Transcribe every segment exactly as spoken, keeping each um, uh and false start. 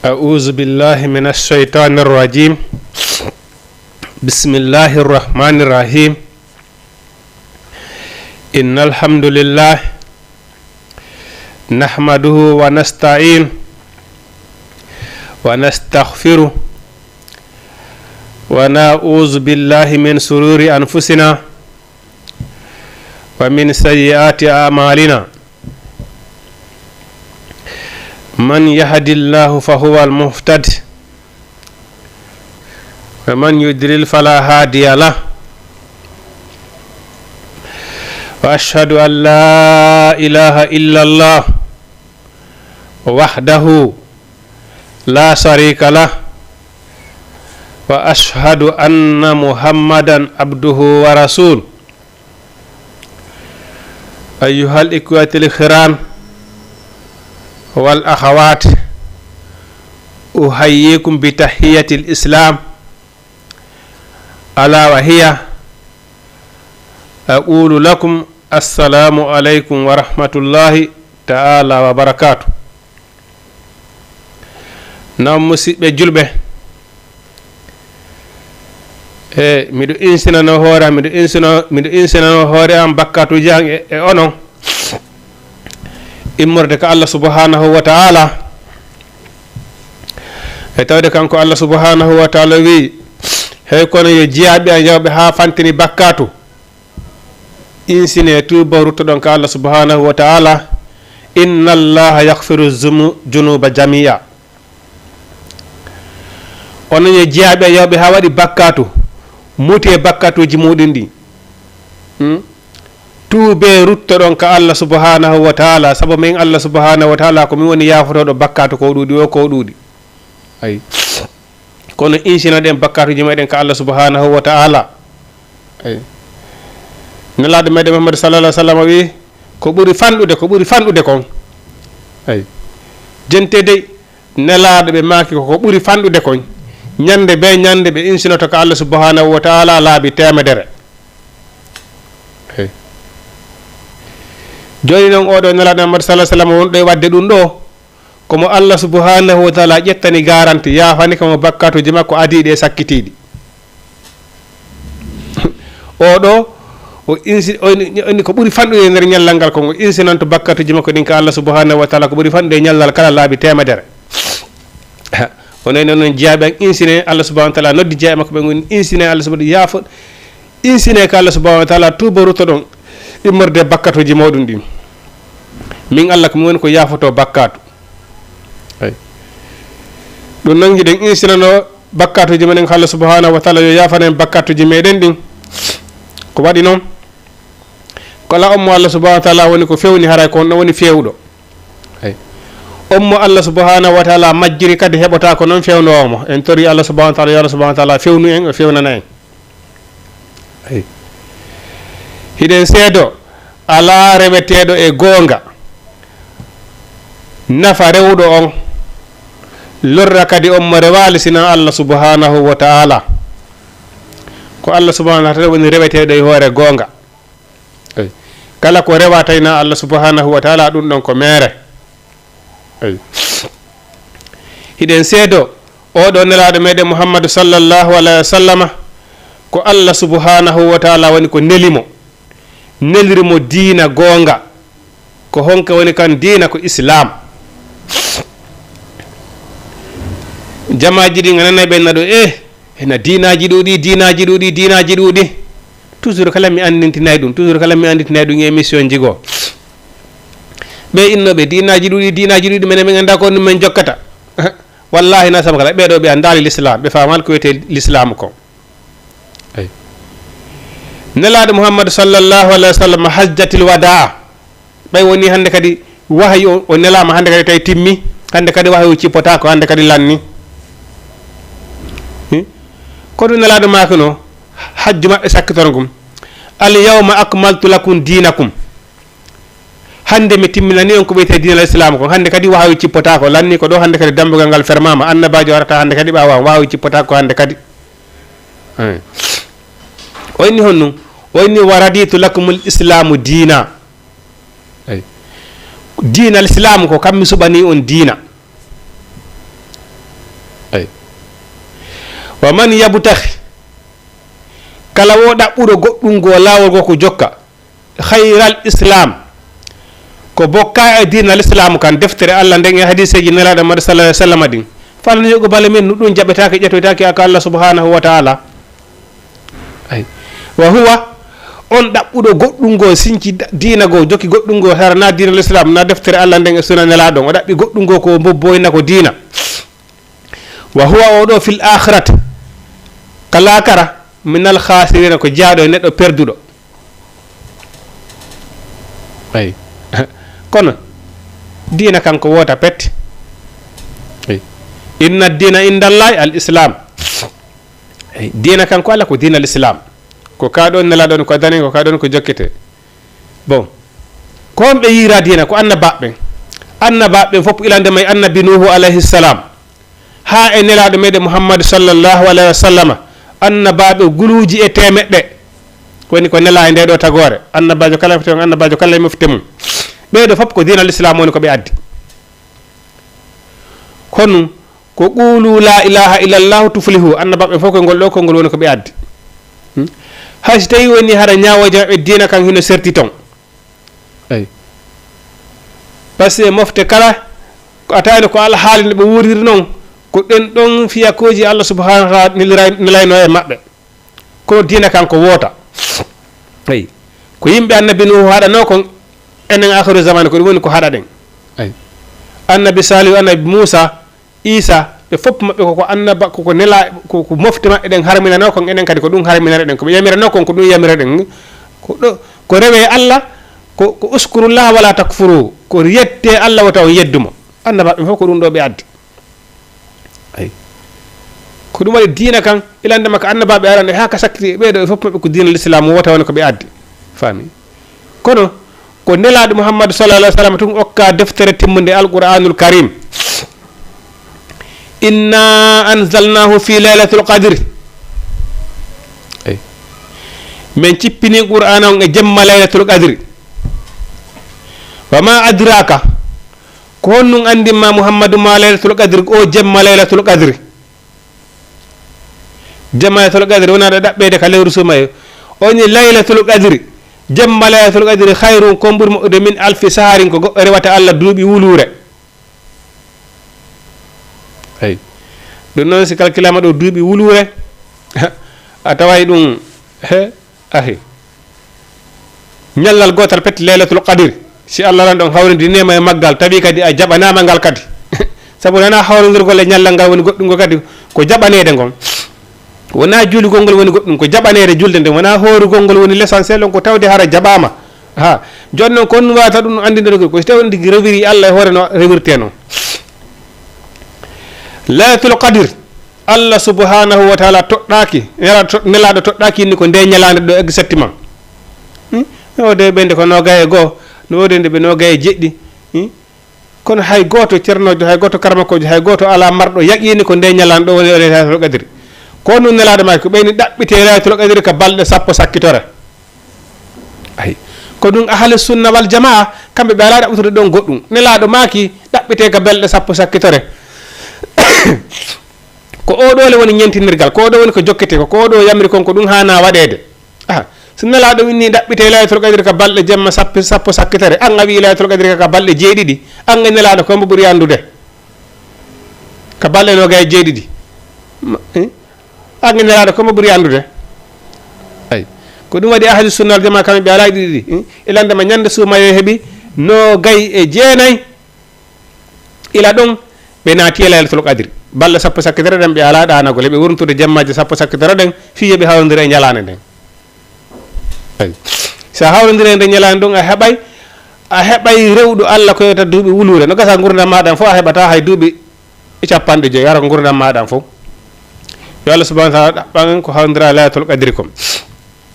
أعوذ بالله من الشيطان الرجيم. بسم الله الرحمن الرحيم. إن الحمد لله نحمده ونستعين ونستغفره ونعوذ بالله من شرور أنفسنا ومن سيئات أعمالنا. من يهد الله فهو المهتد، ومن يضلل فلا هادي له. وأشهد أن لا إله إلا الله وحده لا شريك له، وأشهد أن محمدا عبده ورسوله. أيها الإخوة الكرام والأخوات، أحييكم بتحية الإسلام، ألا وهي أقول لكم السلام عليكم ورحمة الله تعالى وبركاته. Nam, musiɓɓe julɓe, e miɗo insinano hoore am, miɗo insino, miɗo insinano hoore am bakkatuuji am e, e onon, immorde ka Allah subhanahu wa ta'ala, e tawde kanko Allah subhanahu wa ta'ala wi, hey kono yo jiyaaɓe am yawɓe haa fantini bakkatu, insine tuuba ruttoɗon ka Allah subhanahu wa ta'ala. Inna allaha yaghfiru zumu-, junuba jami'a. Onon yo jiyaaɓe yawɓe haa waɗi bakkatu, muti e bakkatuuji muɗum ɗi. Hmm? Tuube ruttoɗon ka Allah subhanahu wa ta'ala, sabu min Allah subhanahu wa ta'ala ko min woni yaafotooɗo bakkatu ko ɗuuɗi o ko ɗuuɗi. Ay. Kono insinoɗen bakkatuuji meɗen ka Allah subhanahu wa ta'ala. Ay. Nelaaɗo meɗen Muhammad sallallahu alaihi wasallam wi, ko ɓuri fanɗude, ko ɓuri fanɗude kon. Ay. Jente dey, Nelaaɗo ɓe maaki ko, ko ɓuri fanɗude kon. Ñande be ñande ɓe insinoto ka Allah subhanahu wa ta'ala laabi teemedere. Ay. Jooni noon oɗo Nelaaɗo Muhammad sallallahu alaihi wasallam wonɗo e waɗde ɗum ɗo, komo Allah subhanahu wa ta'ala ƴettani garanti, yaafani kamo bakkatuuji makko adiiɗi e sakkitiiɗi. Oɗo, o insi-, o ni, o ni ko ɓuri fanɗude e nder ñallal ngal ko o insinanto bakkatuuji makko ɗin ka Allah subhanahu wa ta'ala ko ɓuri fanɗude e ñallal kala laabi teemedere. Onon noon jiyaaɓe am insine Allah subhanahu wa ta'ala noddi jiyaaɓe makko ɓe ngon insine Allah subhanahu yaafo insine ka Allah subhanahu wa ta'ala tuuba ruttoɗon immorde bakkatuuji moɗum ɗin. Min Allah ko min woni ko yaafoto bakkatu. Ay. Ɗum noon hiɗen insinano bakkatuuji meɗen Allah subhanahu wa ta'ala yo yaafan en bakkatuuji meɗen ɗin. Ko waɗi noon kala on mo Allah subhanahu wa ta'ala woni ko fewni haray ko on ɗon woni fewɗo. Ay. On mo Allah subhanahu wa ta'ala majjiri kadi heɓotaako noon fewnoowo mo. En tori Allah subhanahu wa ta'ala, yo Allah subhanahu wa ta'ala fewnu en, o fewnana en. Ay. Hiɗen seedo alaa reweteeɗo e goonga nafa rewɗo on, lorra kadi on mo rewaali sina Allah subhanahu wa ta'ala. Ko Allah subhanahu wa ta'ala woni reweteeɗo e hoore goonga. Ay. Kala ko rewa tayna Allah subhanahu wa ta'ala, ɗum ɗon ko meere. Ay. Hiɗen seedo oɗo nelaaɗo meɗen Muhammadu sallallahu alaihi wa sallama ko Allah subhanahu wa ta'ala woni ko neli mo. Neliri mo diina goonga. Ko honka woni kan diina? Ko Islam. Jamaaji ɗin a nanay ɓen naɗo, eh, ena diinaaji ɗuuɗi, diinaaji ɗuuɗi, diinaaji ɗuuɗi. Toujours kala mi anndintinay ɗum, toujours kala mi anndintinay ɗum e émission ji goo. Ɓe innooɓe diinaaji ɗuuɗi, diinaaji ɗuuɗi, menen min anndaa ko ɗum min jokkata. Wallahi na sabu kala ɓeeɗo ɓe anndaali l'islam, ɓe faamaali ko wiyetee l'islam ko. Ay. Nelaaɗo Muhammadu sallallahu alaihi wa sallam hajjatil wadaa. Ɓay woni hannde kadi wahayu o, o nelaama hannde kadi tawi timmi. Hannde kadi wahayu cippotaako, hannde kadi lanni. Hmm? Ko ɗum nelaaɗo maaki no hajju maɓɓe sakkitorgum. Al yawma akmaltu lakum dinakum. Hannde mi timminani on ko wiyetee diinal Islam kon. Hannde kadi wahayu cippotaako. Lanni ko ɗo hannde kadi dambugal ngal fermaama. Annabaajo arata hannde kadi ɓaawo am. Wahayu cippotaako hannde kadi. Ay. O inni honno? O inni, "Wa raditu lakumul islamu diina." Ay. Diinal Islam ko kam mi suɓani on diina. Wa man yabtahi, kala wo ɗaɓɓuɗo goɗɗum goo laawol goo ko jokka, hayral islam, ko bokka e diina lislaamu kan, deftere Allah nden e hadiiseeji Nelaaɗo Muhammad sallallahu alaihi wasallam ɗin, falan yuqbala minhu, ɗum jaɓetaake, ƴettoytaake ka Allah subhanahu wa ta'ala. Ay. Wa huwa, on ɗaɓɓuɗo goɗɗum goo, sinci da-, diina goo, jokki goɗɗum goo, hara na diina lislaam, na deftere Allah nden e sunna Nelaaɗo on, o ɗaɓɓi goɗɗum goo ko o mbobboyna ko diina. Wa huwa, o ɗo, fil akhirati, ka laakara, minal khasirina, ko jeyaaɗo e neɗɗo perduɗo. Ay. Kono diina kan ko woota pet. Ay. Inna diina indallahi al islam. Ay. Diina kan ko Allah, ko diina al islam. Ko ka ɗon Nelaaɗo on ko adani, ko ka ɗon ko jokkete. Bon, ko on ɓe yiira diina? Ko annabaaɓe ɓen. Annabaaɓe ɓen fof, ilande may annabi Nuuhu alayhi salam, haa e Nelaaɗo meɗen Muhammad sallallahu alayhi wa sallama, annabaaɓe guluuji e teemeɗɗe woni ko nelaa e nde ɗo tagoore. Annabaajo kala e mofte mum, annabaajo kala e mofte mum. Ɓee ɗo fof ko diina Lislaam woni ko ɓe addi. Kono ko "Quulu laa ilaaha illallahu tuflihu", annabaaɓe fof ko ngol ɗo konngol woni ko ɓe addi. Hmm? Hay so tawii woni hara ñaawooje maɓɓe diina kan hino serti ton. Eyi. Par ce que mofte kala, ko a tawani ko alhaali no ɓe wuuriri non, ko ɗen ɗon fiyakooji Allah subhanahu wa ta'ala neliray-, nelayno e maɓɓe. Kono diina kan ko woota. Eyi. Ko yimɓe annabi Nuhu haɗanoo kon, enen akhiru zamani ko ɗum woni ko haɗaɗen. Eyi. Annabi Salihu, annabi Muusa, Iisa, ɓe fof maɓɓe koko annaba, koko nela, ko, ko mofte maɓɓe ɗen harminanoo kon, enen kadi ko ɗum harminanɗen. Ko ɓe yamiranoo kon, ko ɗum yamiraɗen. Ko ɗo, ko rewee Allah, ko, ko "Uskurullaha wala takfuru", ko yettee Allah wota on yeddu mo. Annabaaɓe fof ko ɗum ɗo ɓe addi. Eyi. Ko ɗum waɗi diina kan, ilande makka annabaaɓe arano e haa ka sakkiti e ɓee ɗo, e fof maɓɓe ko diina Lislaam wota woni ko ɓe addi. Faami? Kono ko Nelaaɗo Muhammadu sallallahu alaihi wasallam tun okka deftere timmunde, Alqur'anul Karim. "Inna anzalnahu fi laylatul qadri." Eyi. Men cippini Qur'aana on e jemma Laylatul Qadri. "Wa ma adraka." Ko honɗum anndin ma Muhammadu ma Laylatul Qadri, o jemma Laylatul Qadri? Jemma Laylatul Qadri wona ɗo ɗaɓɓeede ka lewru suumaye. O ni Laylatul Qadri, jemma Laylatul Qadri, "khayrun", ko ɓuri moƴƴude, "min alfi shaharin", ko goɗɗo rewata Allah duuɓi wuluure. Eyi. Ɗum noon, si calculama ɗo duuɓi wuluure, a taway ɗum, he, ahi. Ñallal gootal pet Laylatul Qadri, si Allah lan ɗon hawrindi neema e maggal, tawi kadi a jaɓanaama ngal kadi. Sabu wonaa hawrondirgol e ñallal ngal woni goɗɗum, ko kadi ko jaɓaneede ngon. Wonaa juulugol ngol woni goɗɗum, ko jaɓaneede julde nden. Wonaa hoorugol ngol woni l'essentiel on, ko tawde hara jaɓaama. Ha, jooni noon, ko on waawata ɗum anndinde ɗo, ko si tawii on tigi rewiri Allah e hoore no rewirtee noon. Laylatul Qadr, Allah subhanahu wa ta'ala toɗɗaaki, nelaaɗo to-, nelaaɗo toɗɗaaki ni ko nde ñalaande ɗo exactement. Hmm? No woodi ɓe nde ko noogay e goo, no woodi nde ɓe noogay e jeɗɗi. Hmm? Kono hay gooto ceernoojo, hay gooto karamakoojo, hay gooto alaa marɗo yaqiini ko nde ñalaande ɗo woni Laylatul Qadri. Ko ɗum nelaaɗo maaki, ko ɓeyni ɗaɓɓitee Laylatul Qadri ka balɗe sappo sakkitore. Ayi. Ko ɗum ahli sunna wal jamaa, kamɓe ɓe alaa ɗaɓɓutude ɗon goɗɗum. Nelaaɗo maaki, ɗaɓɓitee ka balɗe sappo sakkitore. Ko oo ɗoo le woni ñentinirgal, ko oo ɗoo woni ko jokketee, ko, ko oo ɗoo yamri kon, ko ɗum haanaa waɗeede. Aha, so Nelaaɗo inni ɗaɓɓitee Laylatul Qadri ka balɗe jemma sappo, sappo sakkitore, an a wi'i Laylatul Qadri ka balɗe jeeɗiɗi, an e Nelaaɗo ko mbo ɓuri anndude? Ka balɗe noogay e jeeɗiɗi. Ma-, eh? An e Nelaaɗo ko mbo ɓuri anndude? Ay. Ko ɗum waɗi ahli sunna wal jamaa kamɓe ɓe alaa e ɗiɗi ɗi, eh? E landema ñande suumaye heɓi noogay e jeenay. Ila ɗon, ɓe naati e Laylatul Qadri. Balɗe sappo sakkitere ɗen, ɓe alaa ɗaanagol, ɓe wurntude jemmaaji sappo sakkitere ɗen, fii yo ɓe hawrondira e ñalaande nden. Eyi. So a hawrondiri e nde ñalaande ɗum, a heɓay, a heɓay rewɗo Allah ko yewta duuɓi wuluure. No gasa ngurndan maaɗa fof, a heɓata hay duuɓi capanɗe joyi, hara ko ngurndan maaɗa fof. Yo Allah subhanahu wa ta'ala ɗaɓɓan en ko hawrondira e Laylatul Qadri kon.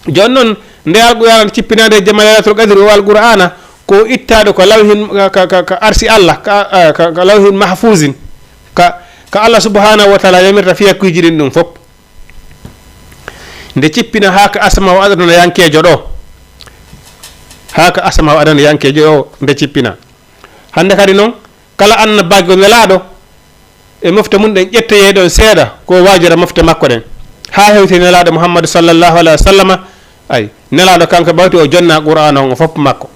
Jooni noon, nde Alqur'aana cippinaade e jemma Laylatul Qadri, o Alqur'aana ko ittaaɗo ko lawhin, ka, ka, ka, ka arsi Allah, ka, ka, ka lawhin mahfuuzin, ka, ka Allah subhanahu wa ta'ala yamirta fiyakkuuji ɗin ɗum fof. Nde cippina haa ka asama o aduna yankeejo ɗo. Haa ka asama o aduna yankeejo ɗo, nde cippina. Hannde kadi noon, kala annabaajo nelaaɗo, e mofte mum ɗen ƴettoyee ɗon seeɗa, ko waajora mofte makko ɗen, haa hewti Nelaaɗo Muhammadu sallallahu alaihi wa sallama. Ay, Nelaaɗo kanko ɓawti o jonna Qur'aana on o fof makko.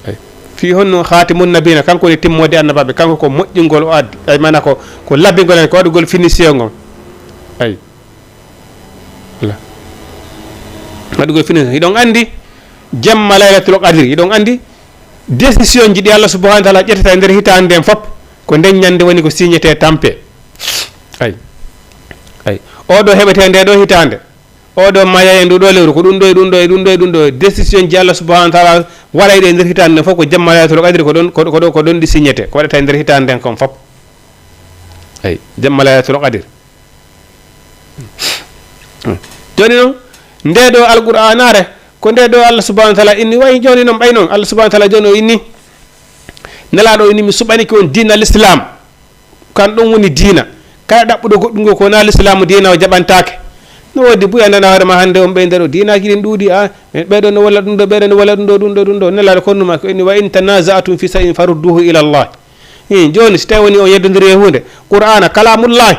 Ay, fii honno Khaatimun Nabiina, kanko woni timmoode annabaaɓe, kanko ko moƴƴingol o addi. Ay, mana ko, ko labbingol en, ko waɗugol finition on. Ay. Wala. Waɗugol finition. Hiɗon anndi jemma Laylatul Qadri, hiɗon anndi décision ji ɗi Allah subhanahu wa taala ƴettata e nder hitaande nden fof, ko nden ñande woni ko signete tampe. Ay. Ay. Oɗo heɓete nde ɗo hitaande. Oɗo maya e ndu ɗo lewru, ko ɗum ɗo e ɗum ɗo e ɗum ɗo e ɗum ɗo. Décision ji Allah subhanahu wa taala waɗay ɗe e nder hitaande nden fof, ko jemma Laylatul Qadri, ko ɗon, ko, ko ɗo, ko ɗon ɗi signete, ko waɗata e nder hitaande nden kon fof. Ay, jemma Laylatul Qadri. Jooni noon, nde ɗo Alqur'aanaare, ko nde ɗo Allah subhanahu wa taala inni, wayi jooni noon ɓay noon, Allah subhanahu wa taala jooni o inni, Nelaaɗo o inni, mi suɓanike on diina l'islam. Kan ɗon woni diina. Kala ɗaɓɓuɗo goɗɗum ngo ko wonaa lislaamu diina o jaɓantaake. No woodi buy a nana hoore ma hannde on ɓeyde ɗo diinaaji ɗin ɗuuɗi, a, ɓeɗo no walla ɗum ɗo, ɓeɗo no walla ɗum ɗo, ɗum ɗo, ɗum ɗo. Nelaaɗo ko numa ko inni, wa in tanaza'tum fi shay'in farudduhu ila Allah. Hi, jooni si tawi woni o yeddondiri e huunde, Qur'aana kalamullahi.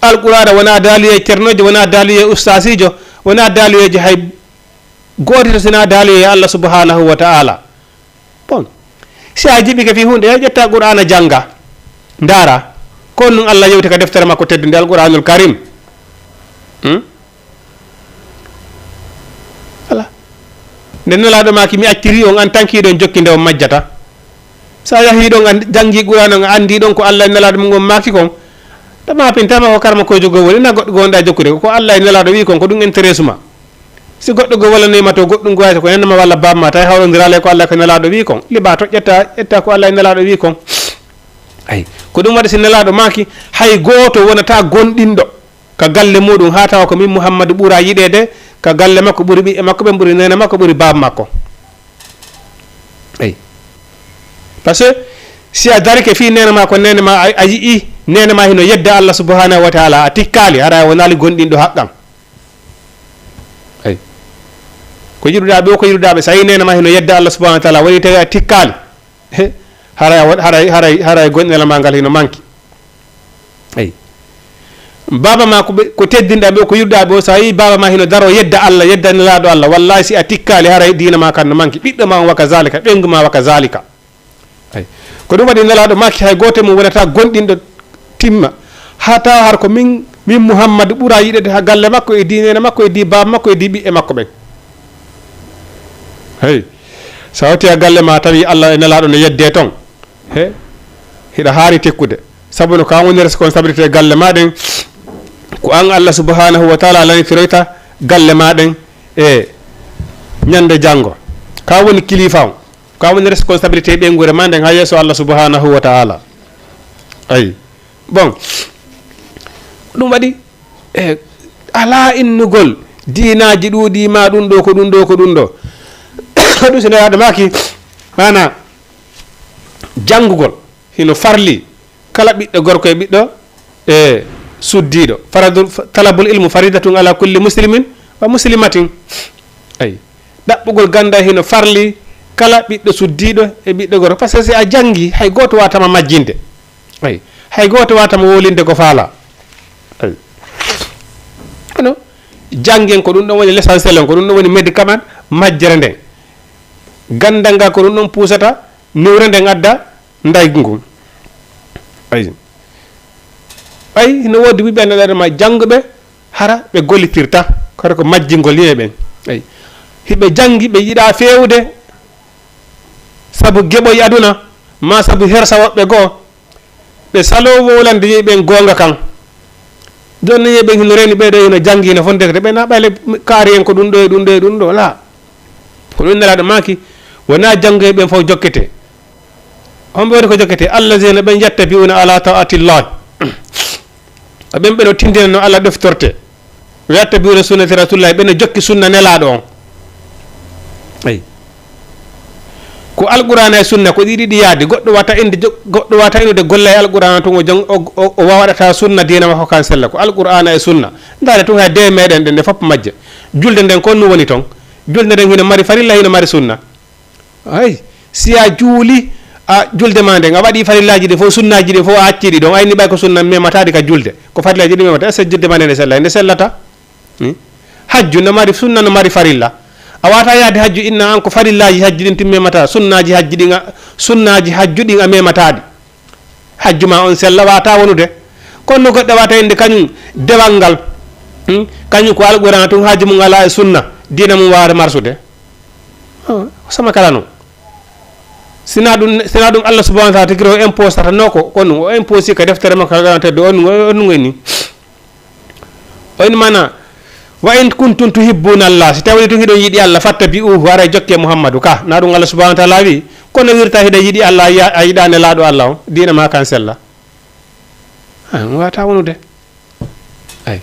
Alqur'aana wonaa daaluyee cernoojo, wonaa daaluyee ustaasiijo, wonaa daaluyeejo hay gooto to sinaa daaluyee Allah subhanahu wa ta'ala. Bon, si a jiɓike fii huunde, ya ƴetta Qur'aana jannga, ndaara. Ko on nun Allah yewti ka deftere makko teddunde Alqur'aanul Karim. Hmm? Ala. Nde Nelaaɗo maaki, mi acciri on, an tankiiɗo on jokki nde on majjata. Sa yahii ɗon, a janngi Qur'aana on, a anndi ɗon ko Allah e Nelaaɗo mum on maaki kon. Tama pin, tama ko karma kojo goo woni, na goɗɗo goo wonɗa jokkude. Ko Allah e Nelaaɗo wii kon, ko ɗum intéresse ma. Si goɗɗo goo wallanoyi ma to goɗɗum goo, hay so ko nenne ma walla baaba ma, tawi hawrondiraali ko Allah ko Nelaaɗo wii kon. Liba to ƴetta, ƴetta ko Allah e Nelaaɗo wii kon. Ay, ko ɗum waɗi si Nelaaɗo maaki, hay gooto wonata gonɗinɗo ka galle muɗum, haa tawa ko min Muhammadu ɓura yiɗeede ka galle makko, ɓuri ɓiɓɓe makko ɓen, ɓuri neene makko, ɓuri baaba makko. Ay. Parce que si a darike fii neene ma, ko neene ma, a, a yi'i neene ma hino yedda Allah subhanahu wa ta'ala, a tikkaali, hara a wonaali gonɗinɗo haqqan. Ay. Ko yiɗuɗaa ɓe, ko yiɗuɗaa ɓe, so a yi'i neene ma hino yedda Allah subhanahu wa ta'ala, woni tawi a tikkaali. He, haray a won-, haray, haray, haray gonɗinal ma ngal hino manki. Eyi. Baaba ma ko ɓe, ko teddinɗaa ɓe, ko yiɗuɗaa ɓe o, so a yii baaba ma hino daro yedda Allah, yedda Nelaaɗo Allah, wallahi si a tikkaali haray diina ma kan no manki, ɓiɗɗo ma on wa kazalika, ɓeyngu ma wa kazalika. Eyi. Ko ɗum waɗi Nelaaɗo maaki hay gooto e mum wonata gonɗinɗo timma. Haa tawa har ko min, min Muhammadu ɓura yiɗeede haa galle makko e di neene makko e di baaba makko e di ɓiɓɓe makko ɓen. Hey, so a hawti haa galle ma tawi Allah e Nelaaɗo no yedde toon, he, hiɗa haani tekkude. Sabu no ka woni responsabilité galle ma ɗen, ko an Allah subhanahu wa taala lanitoyta galle ma ɗen e ñande janngo. Ka woni kilifa on. Ko a woni responsabilité ɓeynguure ma nden haa yeeso Allah subhanahu wa ta'ala. Ayi. Bon. Ɗum waɗi, e, alaa innugol diinaaji ɗuuɗi ma ɗum ɗo, ko ɗum ɗo, ko ɗum ɗo. Ɗum si Nelaaɗo maaki, maana, janngugol hino farli kala ɓiɗɗo gorko e ɓiɗɗo, e, suddiiɗo. Faradu-, talabul ilmu faridatun ala kulli muslimin wa muslimatin. Ayi. Ɗaɓɓugol ganda hino farli kala ɓiɗɗo suddiiɗo e ɓiɗɗo gorko. Parce que si a janngi, hay gooto waatama majjinde. Ay, hay gooto waatama wowlinde ko faala. Ay. Kono janngen ko ɗum ɗon woni l'essentiel on, ko ɗum ɗon woni médicament majjere nden. Gandal ngal ko ɗum ɗon puusata niwre nden adda ndaygu ngun. Ay. Ay, hino woodi ɓiɓɓe annaɓe Adama jannguɓe, hara ɓe gollitirta, kono ko majjingol yimɓe ɓen. Ay. Hiɓe janngi, ɓe yiɗaa feewude, sabu geɓoy aduna, maa sabu hersa woɓɓe goo, ɓe saloo wowlande yimɓe ɓen goonga kan. Jooni yimɓe ɓen hino reeni ɓee ɗoo, hino janngi, hino fonde, ɓe na ɓayle kaari en ko ɗum ɗoo e ɗum ɗoo e ɗum ɗoo, laa. Ko ɗum Nelaaɗo maaki, wonaa janngoyɓe ɓen fof jokkete. Homɓe woni ko jokkete? Allazina ɓen yattabi'una ala ta'atillah. Ɓen ɓe no tindina no Allah ɗoftorte. Wa yattabi'una sunnata rasulillahi, ɓe no jokki sunna Nelaaɗo on. Eyi. Ko Alqur'aana e sunna, ko ɗi ɗiɗi yaadi. Goɗɗo wata inde jo-, goɗɗo wata inude golla e Alqur'aana tun o jang-, o, o, o waɗata sunna diina makko kan sella. Ko Alqur'aana e sunna. Ndaare tun hay de meɗen ɗen, ɗe fof majje. Julde nden ko no woni ton? Julde nden hino mari farilla, hino mari sunna. Ay, si a juuli, A julde ma nden, a waɗi farillaaji ɗi fof, sunnaaji ɗi fof, a accii ɗi ɗon, a inni ɓay ko sunna memataɗi ka julde, ko farillaaji ɗi memata, est-ce que julde ma nden nde sellay? Nde sellata. Hmm? Hajju no mari sunna, no mari farilla. A wata yaade hajju inna an ko farillaaji hajju ɗin tun memata, sunnaaji hajju ɗin a, sunnaaji hajju ɗin a memataɗi. Hajju ma on sella wata wonude. Kono no goɗɗo wata inde kañum dewal ngal. Hmm? Kañum ko Alquraan tun, hajju mum ala e sunna, diina mum wawata marsude. Oh, sama kala non. Sina ɗum, sina ɗum Allah subhanahu wa ta'ala tigi o imposata no ko, ko ɗum o imposi ka deftere makko Alquraan teddo on, on, on, on ni. O in mana, "Wa in kuntum tuhibbuna Allah," si tawi tun hiɗon yiɗi Allah, "fattabi'uhu," ara jokke Muhammadu ka. Na ɗum Allah subhanahu wa ta'ala wi, kono wirta hiɗa yiɗi Allah, a yiɗa, a yiɗa nelaaɗo Allah on, diina ma kan sella. Ah, wata wonude. Ay.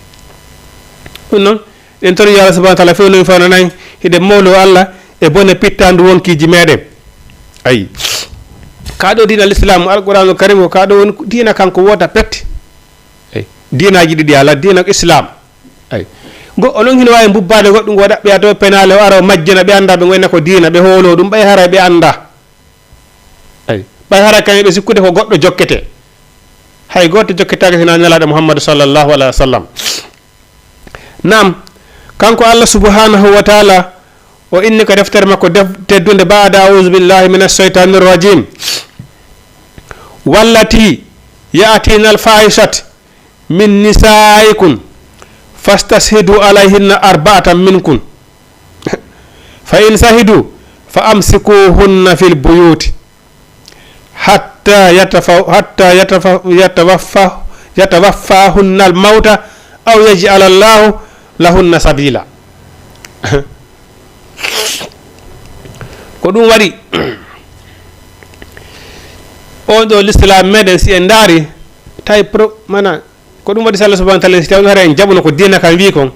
Ɗum noon, en tori yo Allah subhanahu wa ta'ala fewnoyi fawnanayi, hiɗen mawlo Allah e bone pittandu wonkiiji meɗen. Ay. Ka ɗo diina l'islam, Alquranu Karim ko ka ɗo woni diina kanko wota pet. Ay. Diinaji ɗiɗi ala, diina ko islam. Ay. Go, onon hino wawi mbubbaade goɗɗum go ɗaɓɓoya to penale o ara o majjina ɓe anda ɓe goyna ko diina, ɓe hoolo ɗum, ɓay haray ɓe anda. Ay. Ɓay haray kamɓe ɓe sikkude ko goɗɗo jokkete. Hay gooto jokkitaake sina Nelaaɗo Muhammadu sallallahu alaihi wa sallam. Naam, kanko Allah subhanahu wa ta'ala, o inni ko deftere makko def-, teddunde, ba'da a'udhu billahi minash shaitanir rajim. "Wallati ya'tina al-fahishata min nisaikum fastashhidu alaihinna arba'atan minkum. Fa in shahidu fa amsikuhunna fil buyuti hatta yatafa-, hatta yatafa-, yatawaffa-, yatawaffahunna al-mauta aw yaj'ala Allahu lahunna sabila." Ko ɗum waɗi, on ɗo l'islam meɗen, si en ndaari, tawi pro-, mana, ko ɗum waɗi, so Allah subhanahu wa ta'ala, si tawno hara en jaɓuno ko diina kan wi kon,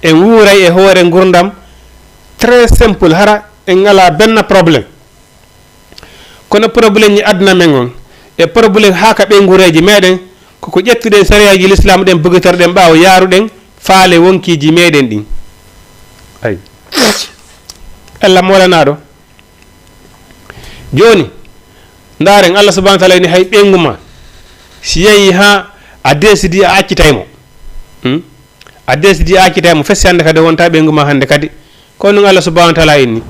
en wuuray e hoore ngurdam très simple, hara en ngala benn problème. Kono problème ñi aduna men on, e problème haa ka ɓeyngureeji meɗen, koko ƴettuɗen sariyaji l'islam ɗen, bugiterɗen ɓaawo, yaaruɗen faale wonkiiji meɗen ɗin. Ay. Allah moolanaɗo. Jooni, ndaaren, Allah subhanahu wa ta'ala ini hay ɓeyngu ma, si yehi haa a décidi a accitay mo. Hmm? A décidi a accitay mo, fes hannde kadi wonta ɓeyngu ma hannde kadi. Ko ɗum Allah subhanahu wa ta'ala inni.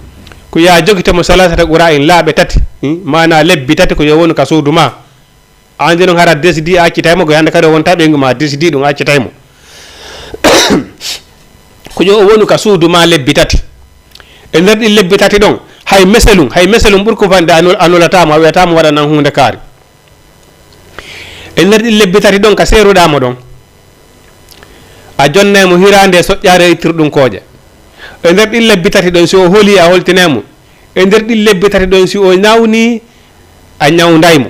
Ko ya jogito mo salasata qura'in, laaɓe tati. Hmm? Maana lebbi tati ko yo wonu ka suudu ma. An de non hara décidi a accitay mo, ko hannde kadi o wonta ɓeyngu ma, a décidi ɗum a accitay mo. Ko yo o wonu ka suudu ma lebbi tati. E nder ɗin lebbi tati ɗon, hay meselum, hay meselum ɓurko fande a nul-, a nulata mo, a wi'ata mo waɗanan huunde kaari. E nder ɗin lebbi tati ɗon ka seeruɗa mo ɗon, a jonnay mo hiraande e soƴƴaare e ittirɗum kooƴe. E nder ɗin lebbi tati ɗon, si o holi, a holtinay mo. E nder ɗin lebbi tati ɗon, si o nawni, a ñawnday mo.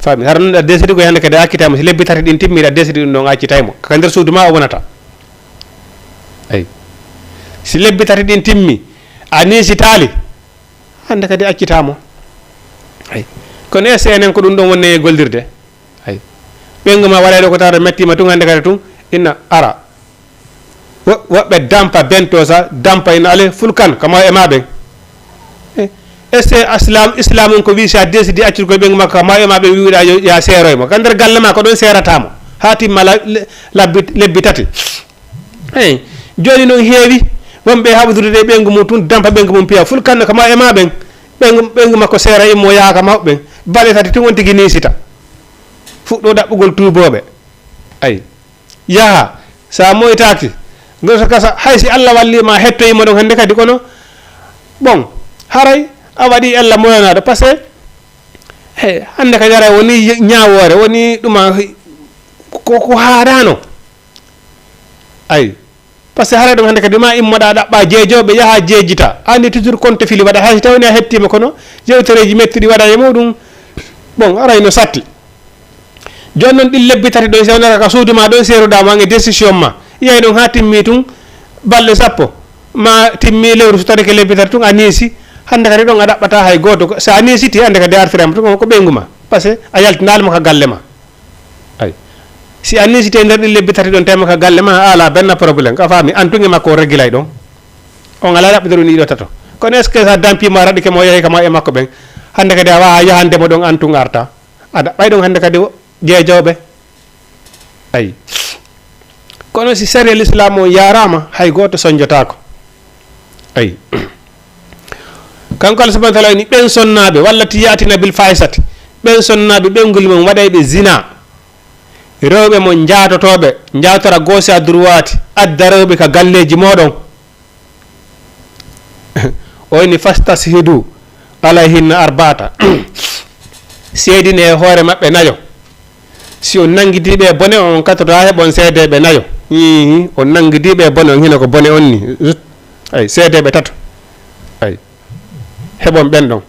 Faami? Hara non a décidi ko hannde kadi a accitay mo. Si lebbi tati ɗin timmi, a décidi ɗum ɗon, a accitay mo. Ka nder suudu ma o wonata. Ay. Si lebbi tati ɗin timmi, a niisitaali, hannde kadi accita mo. Ay. Kono est-ce que enen ko ɗum ɗon wonne e gollirde? Ay. Ɓeyngu ma waɗay ɗo ko tawata mettima tun hannde kadi tun, inna ara. Wo-, woɓɓe dampa bento sa, dampa ina ale fulkan, kama e ma ɓen. Eh, est-ce que islam, islam on ko wi si a décidi accude koye ɓeyngu makko, kama e ma ɓen wiwɗa yo, ya seeroy mo? Ka nder galle ma ko ɗon seerata mo. Ha timma la-, le-, labbi, lebbi tati. Eyi, jooni noon heewi wonɓe haɓodude ɗe ɓeyngu mum tun, dampa ɓeyngu mum piya. Fulkanno kama e ma ɓen, ɓeyngu, ɓeyngu makko seera immo yaha ka mawɓe ɓen. Baɗe tati tun on tigi niisita. Fuɗɗo ɗaɓɓugol tuubooɓe. Ayi. Yaha, sa moytaaki. Ngol so kasa, hay si Allah walli ma hettoyi mo ɗon hannde kadi kono, bon, haray a waɗi Allah moyanaaɗo. Parce que, he, hannde kadi haray woni ye-, ñaawoore, woni ɗuma ko, ko haaɗaano. Ayi. Parce que haray ɗum hannde kadi ma immoɗa ɗaɓɓa jeejooɓe, yaha jeejita. Anndi toujours compte fili waɗa, hay so tawni a hettima kono yewtereeji mettuɗi waɗa e muɗum. Bon, haray no satti. Jooni noon ɗin lebbi tati ɗon, si a wonata ka suudu ma ɗon, seeruɗa ma e décision ma. Yiyay ɗon ha timmi tun balɗe sappo. Ma timmi lewru so tawike lebbi tati tun a niisi. Hannde kadi ɗon a ɗaɓɓata hay gooto. Ko, so a niisiti hannde kadi artirama tun ko ɓeyngu ma. Parce que a yaltinaali mo ka galle ma. Ay. Si a niisiti e nder ɗin lebbi tati ɗon, tema ka galle ma, a ala benn problème. Ka faami, an tun e makko o regilay ɗon. On ala ɗaɓɓitoro ni ɗo tato. Kono est-ce que sa dampi ma raɗike mo yehi kama e makko ɓen? Hannde kadi a waawaa yahande mo ɗon, an tun arta. A ɗaɓɓay ɗon hannde kadi o-, jeejooɓe. Ayi. Kono si sariya Lislaam on yaaraama, hay gooto sonjotaako. Ayi. Kanko Allah subhanahu wa taala ni, ɓen sonnaaɓe, wallati ya'tina bil fahisati, ɓen sonnaaɓe, ɓen nguli mon waɗayɓe zina, rewɓe mon njaatotooɓe, njaatora gauche à droite, adda rewɓe ka galleeji mooɗon. O inni, "Fastashhidu alayhinna arba'ata." Seedine e hoore maɓɓe nayo. Si on nanngidii ɓe bone, on kattoto haa heɓon seedeeɓe nayo. Hihi, on nanngidii ɓe bone, on hino ko bone on ni. Zut. Ay, seedeeɓe tato. Ay. Heɓon ɓen ɗon.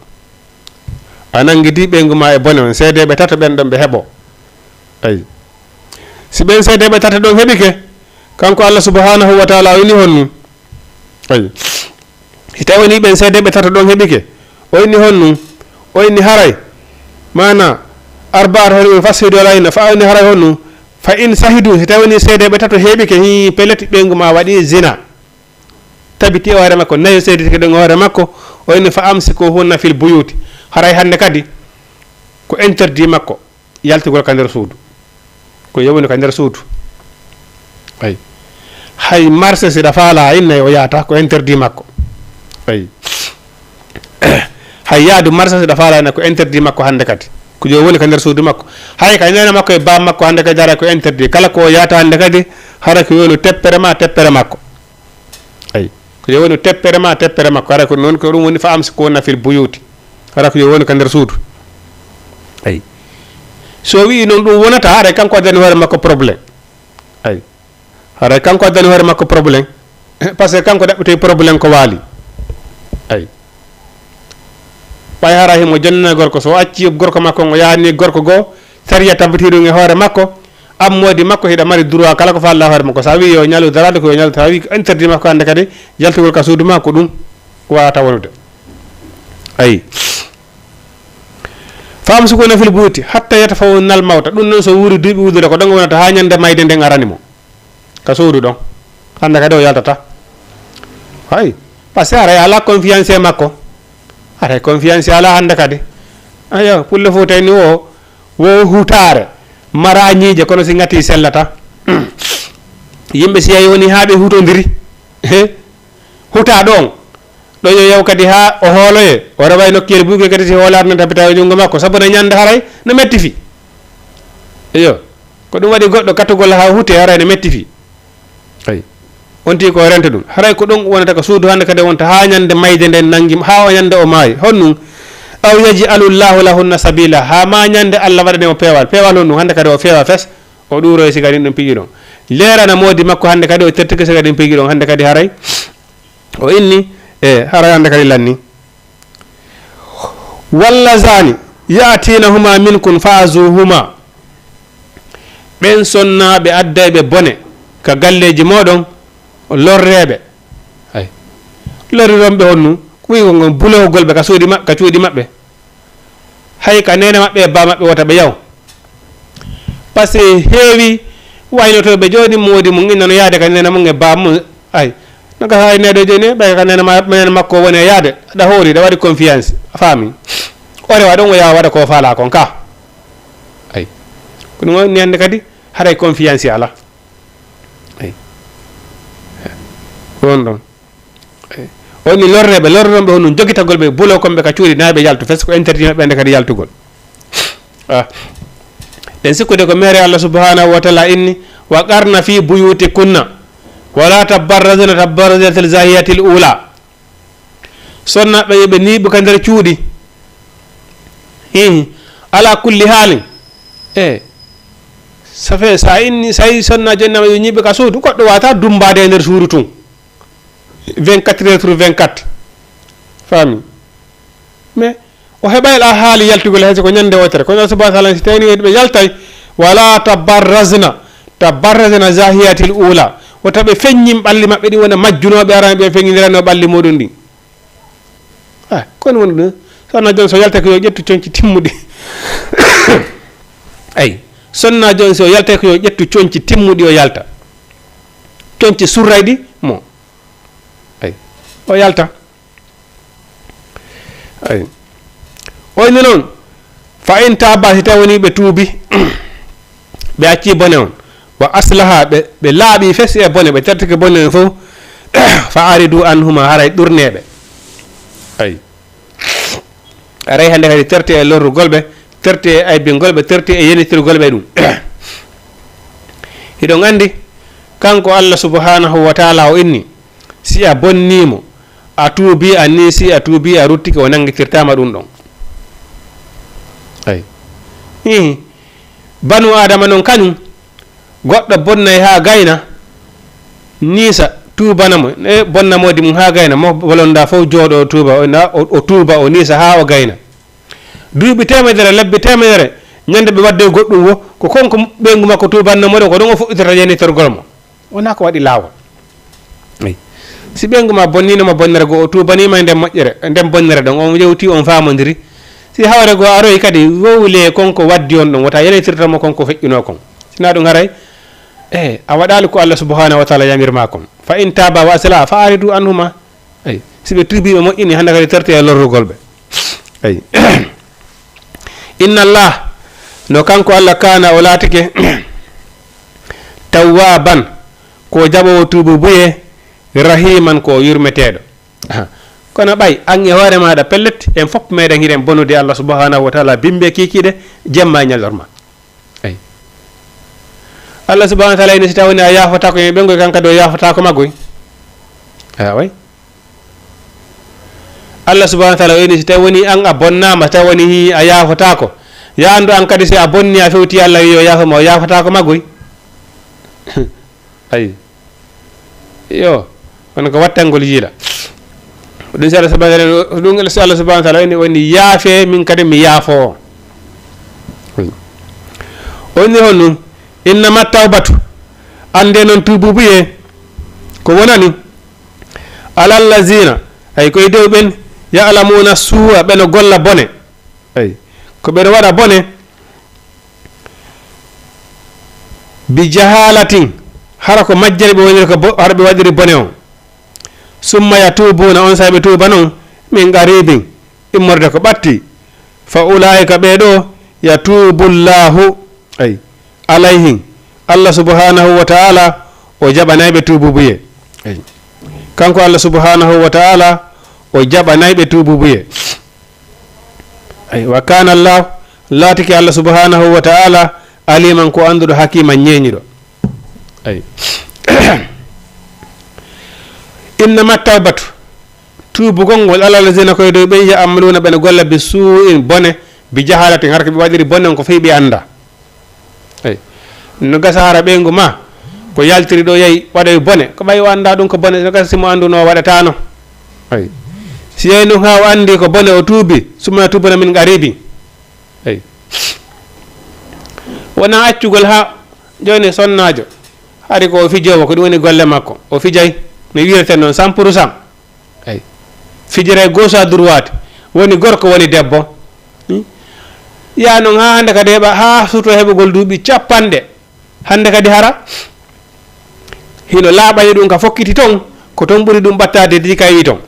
A nanngidii ɓeyngu ma e bone on, seedeeɓe tato ɓen ɗon ɓe heɓo. Ay. Si ɓen seedeeɓe tato ɗon heɓike, kanko Allah subhanahu wa taala o inni honnu. Ay. Si tawi woni ɓen seedeeɓe tato ɗon heɓike, o inni honnu, o inni haray, maana, arba'ata hono ɗum fastashhidu alayhinna, fa o inni haray honnu, fa in shahidu, si tawi woni seedeeɓe tato heɓike, hi, pellet ɓeyngu ma waɗi zina. Tabiti e hoore makko, nayo seedetike ɗon e hoore makko, o inni fa amsikuhunna fil buyuti. Haray hannde kadi, ko interdit makko yaltugol ka nder suudu. Ko yo woni ka nder suudu. Ay. Hay marché si ɗa faala inna o yaata, ko interdit makko. Ay. Hay yaadu marché si ɗa faala inna ko interdit makko hannde kadi. Ko yo woni ka nder suudu makko. Hay ka neene makko e baam makko hannde kadi hara ko interdit. Kala ko yaata hannde kadi hara ko yo woni teppere ma, teppere makko. Ay. Ko yo woni teppere ma, teppere makko. Hara ko noon ko ɗum woni fa amsikuhunna fil buyuti. Hara ko yo woni ka nder suudu. Ay. So wi'i noon ɗum wonata, hara kanko addani hoore makko problème. Ay. Haray kanko addani hoore makko problème. Parce que kanko ɗaɓɓitoy problème ko waali. Ay. Ɓay hara himo jonnina gorko, so acci gorko makko ngo yaani gorko goo, sariya tabbiti ɗum e hoore makko, an moodi makko hiɗa mari droit kala ko faala hoore makko. Sa wi yo ñalu darade ko yo ñalu, sa wi interdit makko hannde kadi yaltugol ka suudu ma ko ɗum wawata wonude. Ay. Fa amsikuhunna fil buyuti hatta yatawaffahunna al mawta. Ɗum noon so wuuri duuɓi wuudude ko ɗon wonata haa ñande mayde nden arani mo. Ka suudu ɗon. Hannde kadi o yaltata. Hay. Parce que haray alaa confiance e makko. Haray confiance alaa hannde kadi. Ayo, pulle fof tawi ni o, wo hutaare. Mara ñiiƴe kono si ŋati sellata. Yimɓe si yahi woni haa ɓe hutondiri. He? Hutaa ɗon. Ɗo yo yaw kadi haa o hooloye, o rewa e nokkuyel buuke kadi si hoolaare na tabita e junngo makko, sabu na ñande haray no metti fi. Eyo, ko ɗum waɗi goɗɗo katugol haa huti haray no metti fi. Ay. On tii ko rente ɗum. Haray ko ɗum wonata ko suudu hannde kadi wonta haa ñande mayde nden nanngi, haa o ñande o maayi. Honnun? Aw yaj'alu Allahu lahunna sabila. Haa ma ñande Allah waɗane mo peewal. Peewal honnun? Hannde kadi o feewa fes. O ɗuuroy siga ɗin ɗum piiji ɗon. Leerana moodi makko hannde kadi o tertike siga ɗin piiji ɗon. Hannde kadi haray o inni, e, haray hannde kadi lanni. Wallazani ya'tinahuma minkum fa'zuhuma. Ɓen sonnaaɓe addayɓe bone ka galleeji mooɗon, lorreeɓe. Ay. Lorriron ɓe honnu? Ko wi'i ko ngon bulowgol ɓe ka suuɗi maɓɓe, ka cuuɗi maɓɓe. Hay ka neene maɓɓe e baa maɓɓe wota ɓe yaw. Parce que heewi waynotooɓe jooni moodi mum inna no yaade ka neene mum e baa mum. Ay, no ka hay neɗo jooni ɓay ka neene ma-, neene makko woni e yaade. Aɗa hoori, aɗa waɗi confiance. A faami? O rewa ɗon o yawa waɗa ko faalaa kon ka. Ay. Ko ɗum woni hannde kadi haray confiance alaa. Ay. Ko won ɗon. Ay. O inni lorreeɓe, lorre ɗon ɓe honno jogitagol ɓe bulo kon ɓe ka cuuɗi naa ɓe yaltu fes ko interdit maɓɓe hannde kadi yaltugol. Ah. Ɗen sikkude ko mere Allah subhanahu wa taala inni, "Wa qarna fi buyutikunna, wa la tabarrajna tabarrujatil jahiliyatil ula." Sonnaaɓe yo ɓe niiɓu ka nder cuuɗi. Hihi. Ala kulli haalin. E. Ça fait, sa inni, sa yi sonna jonnama yo ñiiɓe ka suudu, goɗɗo wata dumbaade e nder suudu tun. Vingt-quatre heures sur vingt-quatre. Faami? Mais o heɓay la haali yaltugol hay so ko ñande wootere. Kono Allah subhanahu wa taala si tawni ɓe yaltay, wala tabarrazna, tabarrazna jahiyatil ula. Wota ɓe feññin ɓalli maɓɓe ɗin wona majjunooɓe arano ɓe feññinirano ɓalli muɗum ɗin. Ah, kono woni ɗum. Sonna jon so yalta ko yo ƴettu conci timmuɗi. Ay, sonna jon so yalta ko yo ƴettu conci timmuɗi o yalta. Conci surrayɗi mo. Ay, o yalta. Ay. O inni noon, fa in taaba, si tawi woni ɓe tuubi, ɓe acci bone on, wa aslaha, ɓe, ɓe laaɓi fes e bone, ɓe tertike bone on fof, fa aridu anhuma, haray ɗurneeɓe. Ay. Aray hannde kadi terte e lorrugol ɓe, terte e aybingol ɓe, terte e yenitirgol ɓe ɗum. Hiɗon anndi, kanko Allah subhanahu wa taala o inni, si a bonnii mo, a tuubii, a nii si a tuubii, a ruttike, o nanngitirtaama ɗum ɗon. Ay. Hihi. Banu Aadama noon kañum, goɗɗo bonnay haa gayna, niisa, tuubana mo. E, bonna moodi mum haa gayna, mo bolonda fof jooɗo o tuuba, o, na, o, o tuuba, o niisa haa o gayna. Duuɓi teemedere, lebbi teemedere, ñande ɓe wadde goɗɗum wo, ko konko ɓeyngu makko tuubanno mo ɗon, ko ɗon o fuɗɗitata yenitorgol mo. Wonaa ko waɗi laawol. Eyi. Si ɓeyngu ma bonniino ma bonnere goo, o tuubaniima e nden moƴƴere, e nden bonnere ɗon, on yewti, on faamondiri. Si hawre goo aroyi kadi, wowlee kon ko waddi on ɗon, wota yenitirta mo kon ko feƴƴunoo kon. Sinaa ɗum haray, e, a waɗaali ko Allah subhanahu wa taala yamir ma kon. Fa in taaba wa aslaha fa aridu anhuma. Eyi. Si ɓe tuubii, ɓe moƴƴini, hannde kadi terte e lorrugol ɓe. Eyi. Inna Allah, no kanko Allah kaana, o laatike, tawwaaban, ko jaɓoowo tuubu buye, rahiman, ko yurmeteeɗo. Aha. Kono ɓay, an e hoore maaɗa, pellet, en fof meɗen hiɗen bonude Allah subhanahu wa taala, bimbe kikiɗe, jemma e ñalorma. Eyi. Allah subhanahu wa taala ene si tawni a yaafotaako, e ɓe ngoy kanka ɗo yaafotaako maggoy. Awa. Allah subhanahu wa taala o ini, si tawi woni an a bonnaama, si tawi woni hi a yaafotaako, ya anndu an kadi si a bonni a fewti Allah yo yaafo ma, o yaafotaako maggoy. Ayi. Yo, kono ko wattangol yiila. Ɗum si Allah subhanahu wa taala, ɗum si Allah subhanahu wa taala woni, woni yaafe, min kadi mi yaafo. O inni honɗum, innama tawbatu, annde noon tuububuye, ko wonani, alallazina, ay koye dow ɓen, ya'lamuna suu'a, ɓe no golla bone. Ay, ko ɓe no waɗa bone, bi jahalatin, hara ko majjere ɓe woniri ko bo-, hara ɓe waɗiri bone on. Summa yatuubuna, on saa'i ɓe tuuba non, min qaribin, immorde ko ɓatti. Fa ulaa'ika ɓee ɗoo, yatuubu Llaahu, ay, alayhim. Allah subhanahu wa ta'ala, o jaɓanay ɓe tuububuye. Ay. Kanko Allah subhanahu wa ta'ala, o jaɓanay ɓe tuububuye. Ay, wa kana Allah, laatike Allah subhanahu wa ta'ala, aliman ko annduɗo hakiman ñeeñuɗo. Ay. Innama tawbatu, tuubugol ngol, ala lazina koye dow ɓen ya'maluna ɓe no golla bi suu'in bone, bi jahalatin har ko ɓe waɗiri bone on ko fii ɓe annda. Eyi. No gasa hara ɓeyngu ma, ko yaltiri ɗo yahi waɗoy bone, ko ɓay o annda ɗum ko bone, no gasa si mo annduno o waɗatano. Eyi. Si yahi ɗum ha o anndi ko bone o tuubi, summa tuubuna min qaribi. Eyi. Wona accugol ha joni sonnaajo, hari ko o fijowo, ko ɗum woni golle makko. O fijay, no wiyete noon, cent pour cent. Eyi. Fijira e gauche à droite. Woni gorko, woni debbo. Hmm? Yaa noon haa hannde kadi heɓa, haa suuto heɓugol duuɓi capanɗe. Hannde kadi hara hino laaɓani ɗum ka fokkiti toon, ko toon ɓuri ɗum ɓattaade di kayi toon.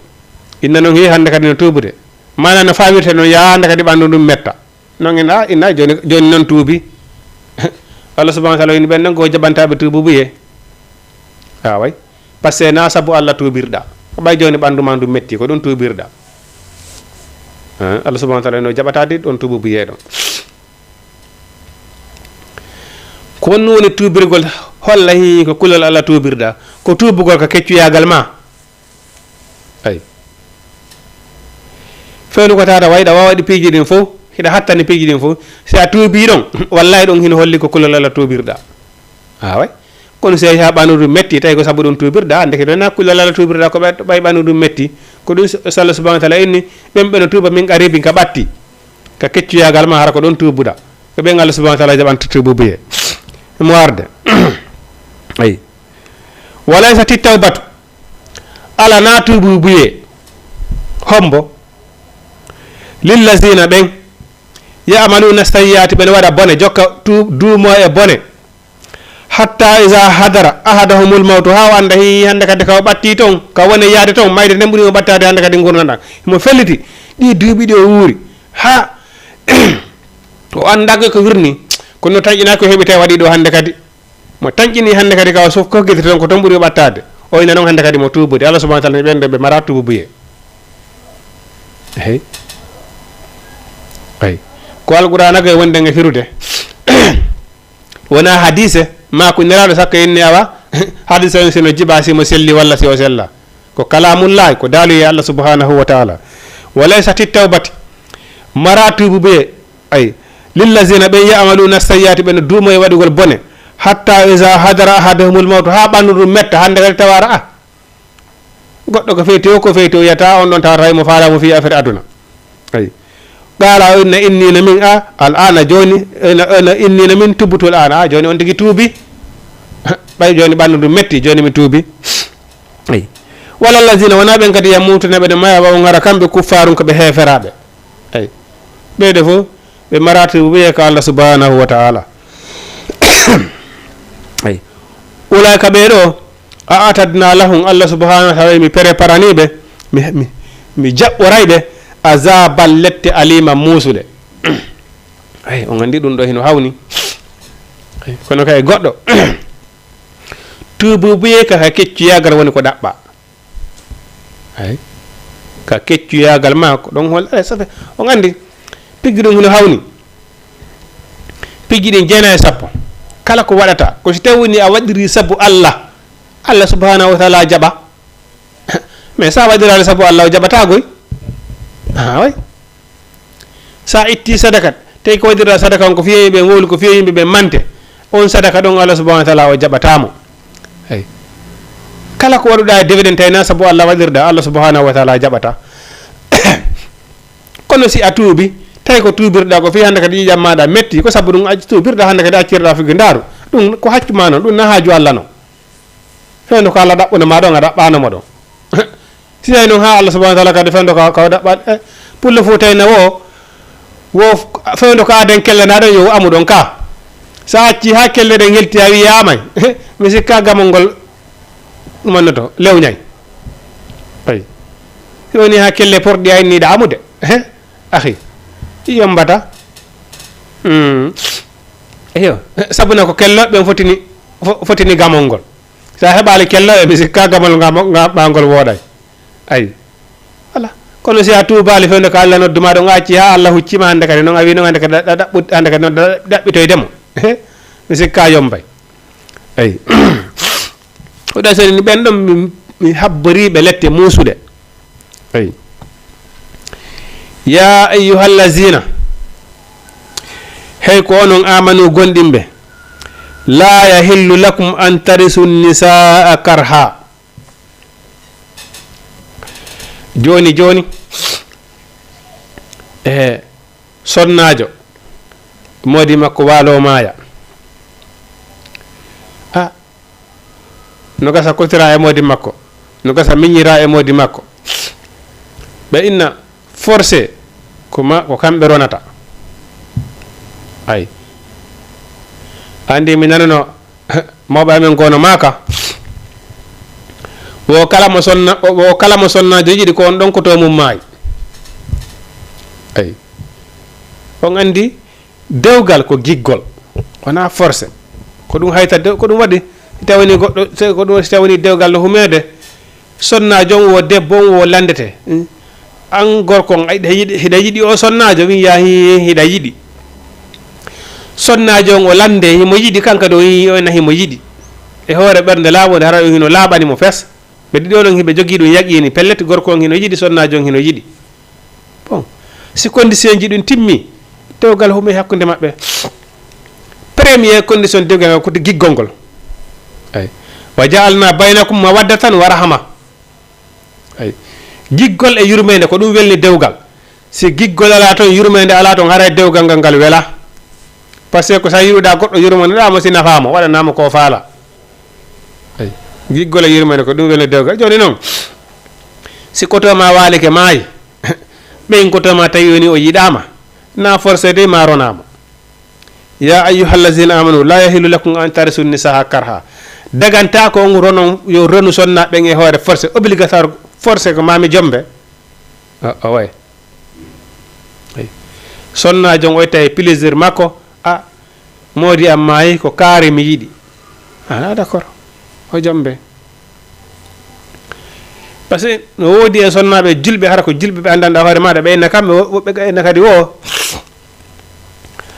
Inna noon heewi hannde kadi no tuubude. Maanaa no fawirte noon, yaa hannde kadi ɓanndu ndun metta. Noon en, a, inna jooni, jooni noon tuubi. Allah subhanahu wa taala woni ɓen noon ko jaɓantaaɓe tuububuye. Aaway. Parce que na sabu Allah tuubirɗa. Ko ɓay jooni ɓanndu ma ndu metti, ko ɗum tuubirɗa. Eh, Allah subhanahu wa taala no jaɓataade ɗon tuububuye ɗon. Ko honɗum woni tuubirgol? Holla hi ko kulol Allah tuubirɗa? Ko tuubugol ka keccuyaagal ma. Ay. Fewndo ko tata wayɗa wawaɗi piiji ɗin fof, hiɗa hattani piiji ɗin fof. Si a tuubi ɗon, wallahi ɗum hino holli ko kulol Allah tuubirɗa. Aaway. Kono si yahi haa ɓandu ndun metti, tawi ko sabu ɗum tuubirɗa, annde ke ɗon na kulol Allah tuubirɗa, ko ɓay, ɓay ɓandu ndun metti. Ko ɗum so, so Allah subhanahu wa taala inni, ɓen ɓe no tuuba min qaribin ka ɓatti. Ka keccuyaagal ma hara ko ɗon tuubuɗa. Ko ɓen Allah subhanahu wa taala jaɓanta tuububuye. Mo arde. Ay. Walaysa ti tawbatu. Ala na tuububuye. Hombo. Lillazina ɓen. Ya'maluna sayyi'ati ɓen waɗa bone, jokka tu-, duumo e bone. Hatta iza hadara ahadahumul mawtu, haa o annda hi hannde kadi ka o ɓatti toon, ka woni yaade toon, mayde nden ɓuri mo ɓattaade hannde kadi ngurndan ɗan. Himo felliti ɗi duuɓi ɗi o wuuri, haa O anndaa ko wirni, kono tanƴinaa ko heɓi tawi waɗi ɗo hannde kadi. Mo tanƴini hannde kadi ka o fof ko gite toon ko toon ɓuri ɓattaade. O ina noon hannde kadi mo tuubude. Allah subhanahu wa taala ni ɓen ɗo ɓe mara tuubuye. Hey. Ay. Ko Alqur'aana ko e wonde nge firude. Wona hadise, ma ko nelaaɗo sakko inni awa, hadise on sino jiba si mo selli walla si o sella. Ko kalamullahi, ko daaluye Allah subhanahu wa taala. Wa laysati tawbati, mara tuubuye, ay, lillazina ɓen ya'maluna sayyiati, ɓen duumo e waɗugol bone, hatta iza hadara ahadahumul mawtu, ha ɓandu ɗum metta, hannde kadi tawara, ah, goɗɗo ko feyti o, ko feyti o yiyata, on ɗon tawata tawi mo faala mo fi affaire aduna. Ay. Qala o inna inni na min a, al ana joni, ina, ina inni na min tubutu al ana, a, joni on tigi tuubi. Ɓay joni ɓandu ɗum metti, joni mi tuubi. Ay. Wala allazina, wona ɓen kadi yamutuna ɓe ne maya, wa o ngara kamɓe kuffarun ko ɓe heeferaɓe. Ay. Ɓeyde fof, ɓe marati wiye ko Allah subhanahu wa ta'ala. Ay. Ulaika ɓe ɗo, a atadna lahum, Allah subhanahu wa ta'ala mi préparani ɓe, mi, mi, mi jaɓɓoray ɓe, azaban lette alima muusude. Ay, on anndi ɗum ɗo hino hawni. Ay, kono kay goɗɗo, tuububuye ka, ka keccuyagal woni ko ɗaɓɓa. Ay, ka keccuyagal ma ko ɗon hol, ay, ça fait, on anndi, piggi ɗum hino hawni. Piggi ɗin jeena e sappo. Kala ko waɗata, ko si tawi woni a waɗiri sabu Allah, Allah subhanahu wa ta'ala jaɓa. Mais sa waɗiraali sabu Allah, o jaɓata goy. Ah, oui. Sa itti sadakat, tawi ko waɗirɗa sadaka on ko fiye yimɓe ngowli, ko fiye yimɓe ɓe mante. On sadaka ɗon Allah subhanahu wa ta'ala o jaɓatamo. Ay. Kala ko waɗuɗa e dewe ɗen tawi na sabu Allah waɗirɗa, Allah subhanahu wa ta'ala jaɓata. Kono si a tuubi, tawi ko tuubirɗa ko fii hannde kadi ƴiƴam maɗa metti, ko sabu ɗum a tuubirɗa hannde kadi accirɗa figge ndaaru. Ɗum ko haccu ma non, ɗum na haaju Allah non. Fewndo ko Allah ɗaɓɓuno ma ɗon, a ɗaɓɓano mo ɗon. Si tawi noon ha Allah subhanahu wa ta'ala kadi fewndo ko, ko ɗaɓɓan, eh, pullo fof tawi na wo, wo fewndo ko aden kelle na ɗon yo amu ɗon ka. Sa acci ha kelle ɗen helti a wi yamay. Mi sikka gamol ngol mannoto, lewñay. Ay. Si woni ha kelle porɗi a inniɗa amude. Eh? Akhi, yombata. Hmm. Eyo, sabu na ko kelloɓe ɓen fotini, fo-, fotini gamol ngol. Sa heɓali kelloɓe, mi sikka gamol nga-, nga-, ma ngol wooɗay. Ay. Wala. Kono si a tuubali fewndo ko Allah nodduma ɗon, a acci ha Allah huccima hannde kadi, non a wi non hannde kadi ɗa-, ɗa-, ɗaɓɓu-, hannde kadi non ɗa-, ɗaɓɓitoyde mo. Mi sikka yombay. Ay. O ɗa soni ni ɓen ɗon mi, mi habboriɓe lette muusuɗe. Ay. Ya ayyuhallazina, hey ko onon amanu gonɗinɓe, la yahillu lakum an tarisu nisaa karha. Joni, joni, e sonnaajo, moodi makko waalo maaya. A, no gasa kotira e moodi makko, no gasa miññira e moodi makko. Ɓe inna forcé ko ma, ko kamɓe ronata. Ay. Andi mi nanano mawɓe amen gono maaka. Wo kala mo sonna, wo kala mo sonnaajo yiɗi ko on ɗon ko to mum maayi. Ay. On andi dewgal ko giggol. Wona forcé. Ko ɗum hayta dew-, ko ɗum waɗi. Si tawani goɗɗo, se-, ko ɗum waɗi si tawani dewgal no humeede. Sonnaajo on wo debbo on wo landete. Hmm? An gorko on, ay, hiɗa yiɗi, hiɗa yiɗi o sonnaajo? Min yaa hi-, hiɗa yiɗi. Sonnaajo on o lande, himo yiɗi, kanka ɗo hi-, o ena himo yiɗi. E hoore ɓernde laaɓunde, hara ɗum hino laaɓani mo fes. Ɓe ɗiɗo ɗon hiɓe jogii ɗum yaqiini, pellet, gorko on hino yiɗi, sonnaajo on hino yiɗi. Bon, si condition ji ɗin timmi, dewgal hume hakkunde maɓɓe. Premier condition dewgal ngal ko giggol ngol. Ay. Wa ja'alna baynakum mawaddatan wa rahma. Ay. Giggol e yurmeende ko ɗum welni dewgal. Si giggol alaa toon, yurmeende alaa toon, haray dewgal ngal ngal wela. Parce que ko sa yiɗuɗa goɗɗo, yurmanoɗa mo, si nafa mo, waɗana mo ko faala. Ay. Giggol e yurmeende ko ɗum welni dewgal. Jooni noon, si koto ma waalike maayi, ɓeyngoto ma tawi woni o yiɗaama, na forcé de ma ronaama. Ya ayyuhallazina amanu la yahillu lakum an tarisu nisaa karha. Daganta ko on ronon, yo ronu sonna ɓen e hoore forcé, obligatoire, forcé ko mami jombe. O, o way. Ay. Sonnaajo on o itta e plaisir makko, a, moodi am maayi, ko kaari mi yiɗi. Ah, d'accord. O jombe. Parce que no woodi en sonnaaɓe julɓe, hara ko julɓe ɓe anndanɗaa hoore maaɗa, ɓe inna kamɓe, wo-, woɓɓe ga inna kadi wo,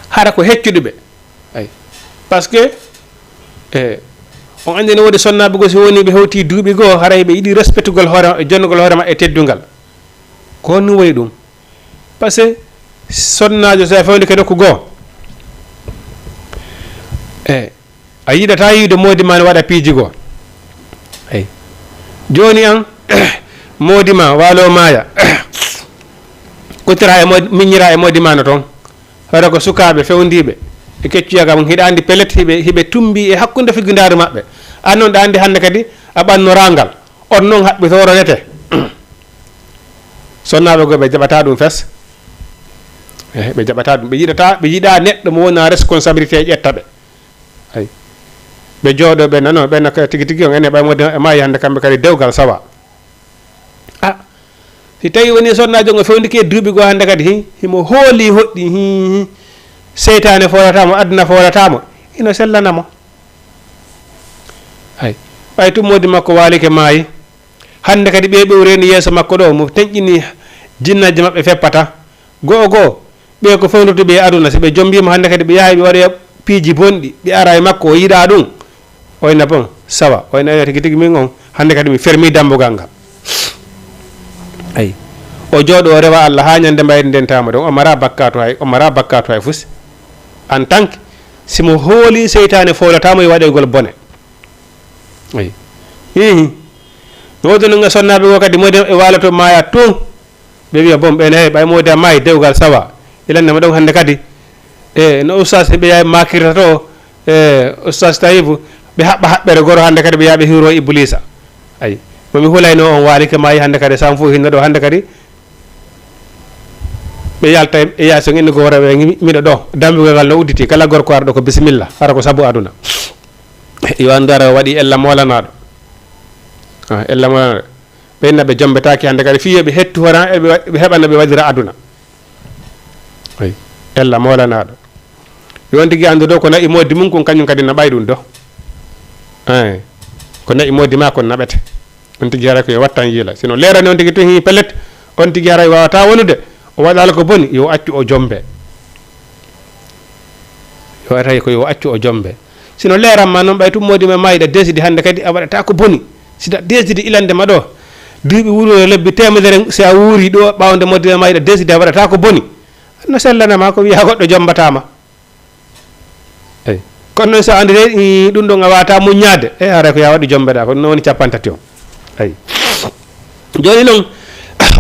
hara ko heccuɗo ɓe. Ay. Parce que, e, on anndi no woodi sonnaaɓe goo, si woni ɓe hewti duuɓi goo, haray ɓe yiɗi respectugol hoore, jonnugol hoore maɓɓe e teddungal. Ko honɗum waɗi ɗum? Parce que sonnaajo, so a fewndike nokku goo, e, a yiɗataa yiide moodi maa ne waɗa piiji goo. Eyi. Jooni an, moodi maa waaloo maaya. Kuttiraa e moodi, miññiraa e moodi maa no toon. Hoto ko sukaaɓe fewndiiɓe e keccuya kam, hiɗa anndi pellet hiɓe, hiɓe tummbii e hakkunde figundaaru maɓɓe. An noon ɗa anndi hannde kadi a ɓannoraa ngal. On noon haɓɓitoronete. Sonnaaɓe goo ɓe jaɓataa ɗum fes. Eh, ɓe jaɓataa ɗum. Ɓe yiɗataa, ɓe yiɗaa neɗɗo mo wonaa responsabilité ƴetta ɓe. Ay. Ɓe jooɗoo, ɓe nanoo, ɓe nokka tigi tigi on, enen ɓay moodi e maayi hannde kamɓe kadi dewgal sawa. Ah, si tawii wonii sonnaajo on o fewndike duuɓi goo hannde kadi, hi, himo hoolii hoɗɗi, hi, hi. Seytaane foolataa mo, aduna foolataa mo, hino sellana mo. Hay. Ɓay tun moodi makko waalike maayi. Hannde kadi ɓee ɓewre ni yeeso makko ɗoo, mo tenƴini jinnaaji maɓɓe feppata. Go'o goo, ɓee ko fewndotooɓe e aduna, si ɓe jombiima hannde kadi ɓe yahay ɓe waɗoya piiji bonɗi, ɓe ara e makko, o yiɗaa ɗum. O inna bon, sawa, o inna tigi tigi min on, hannde kadi mi fermii dambugal ngal. Ay. O jooɗoo o rewa Allah haa ñande mbayri nden taamo ɗon, o maraa bakkaatu hay, o maraa bakkaatu hay fus. En tant que, si mo hoolii seytaane foolataa mo e waɗoygol bone. Ay. Hihi. No woodi no nga sonnaaɓe goo kadi, moodi e waaloto maaya tun. Ɓe wiya, bon, ɓe nayi, ɓay moodi a maayi, dewgal sawa. Ilande mo ɗon hannde kadi. E, no ustaas ɓe yahay maakirta to, e, ustaas Tayibu, ɓe haɓɓa haɓɓere goro hannde kadi, ɓe yaha ɓe hiwro Ibuliisa. Ay, mo mi hulayno on waalike maayi hannde kadi, sam fof hinno ɗo hannde kadi. Ɓe yalta e yaasi on, inno goo wara ɓe, mi-, miɗo ɗo, dambugal ngal no udditi, kala gorko arɗo ko bisimilla, hara ko sabu aduna. Yo anndu ara o waɗi ella moolanaaɗo. Ah, ella moolanaaɗo. Ɓe inna ɓe jombetaake hannde kadi, fii yo ɓe hettu horan, e ɓe wa-, ɓe heɓa no ɓe waɗira aduna. Ay, ella moolanaaɗo. Yo on tigi anndu ɗo ko na'i moodi mum kon, kañum kadi na ɓay ɗum ɗo. Ay, ko na'i moodi maa kon naɓete. On tigi haray ko yo wattan yiila. Si no leerani on tigi tun hii pellet, on tigi haray waawataa wonude. O waɗaali ko boni, yo accu o jombe. Yo haray ko yo accu o jombe. Si no leeran ma noon, ɓay tun moodi ma maayi, hiɗa desidi hannde kadi a waɗataa ko boni. Si hiɗa desidi ilande ma ɗo, duuɓi wuuro lebbi teemedere, si a wuuri ɗo, ɓaawo nde moodi ma maayi, hiɗa desidi a waɗataa ko boni. No sellana ma ko wiya goɗɗo jombataa ma. Eyi. Kono noon so a anndi de, i, ɗum ɗon a waawataa muññaade, e haray ko yo a waɗu jombeɗaa, ko ɗum woni cappanɗe tati on. Eyi. Jooni noon,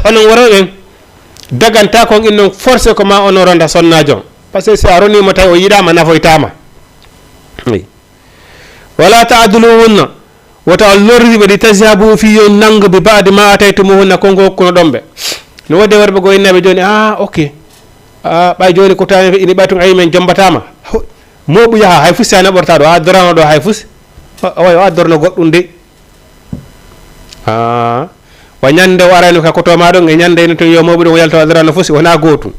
onon worɓe ɓen, dagantaa kon innon forcé ko ma onon ronda sonnaajo on. Parce que si a ronii mo tawi o yiɗaama, nafoytaa ma. Eyi. Wala ta'duluhunna, wota on lorri ɓe, li tazhabu, fii yo on nanngu, bi ba'di ma ataytumuhunna, kon ko hokkuno ɗon ɓe. No woodi worɓe goo innaaɓe jooni, ah, ok. Ah, ɓay jooni ko tawi ini ɓay tun ayi men jombataa ma. Ho-, mooɓu yaha, hay fus si a naɓortaa ɗo, a dorano ɗo hay fus. O, o, o a dorno goɗɗum de. Ah, wa ñande o arayno ka koto ma ɗon, e ñande ene tun yo mooɓu ɗon o yalto a dorano fus, wonaa gootum.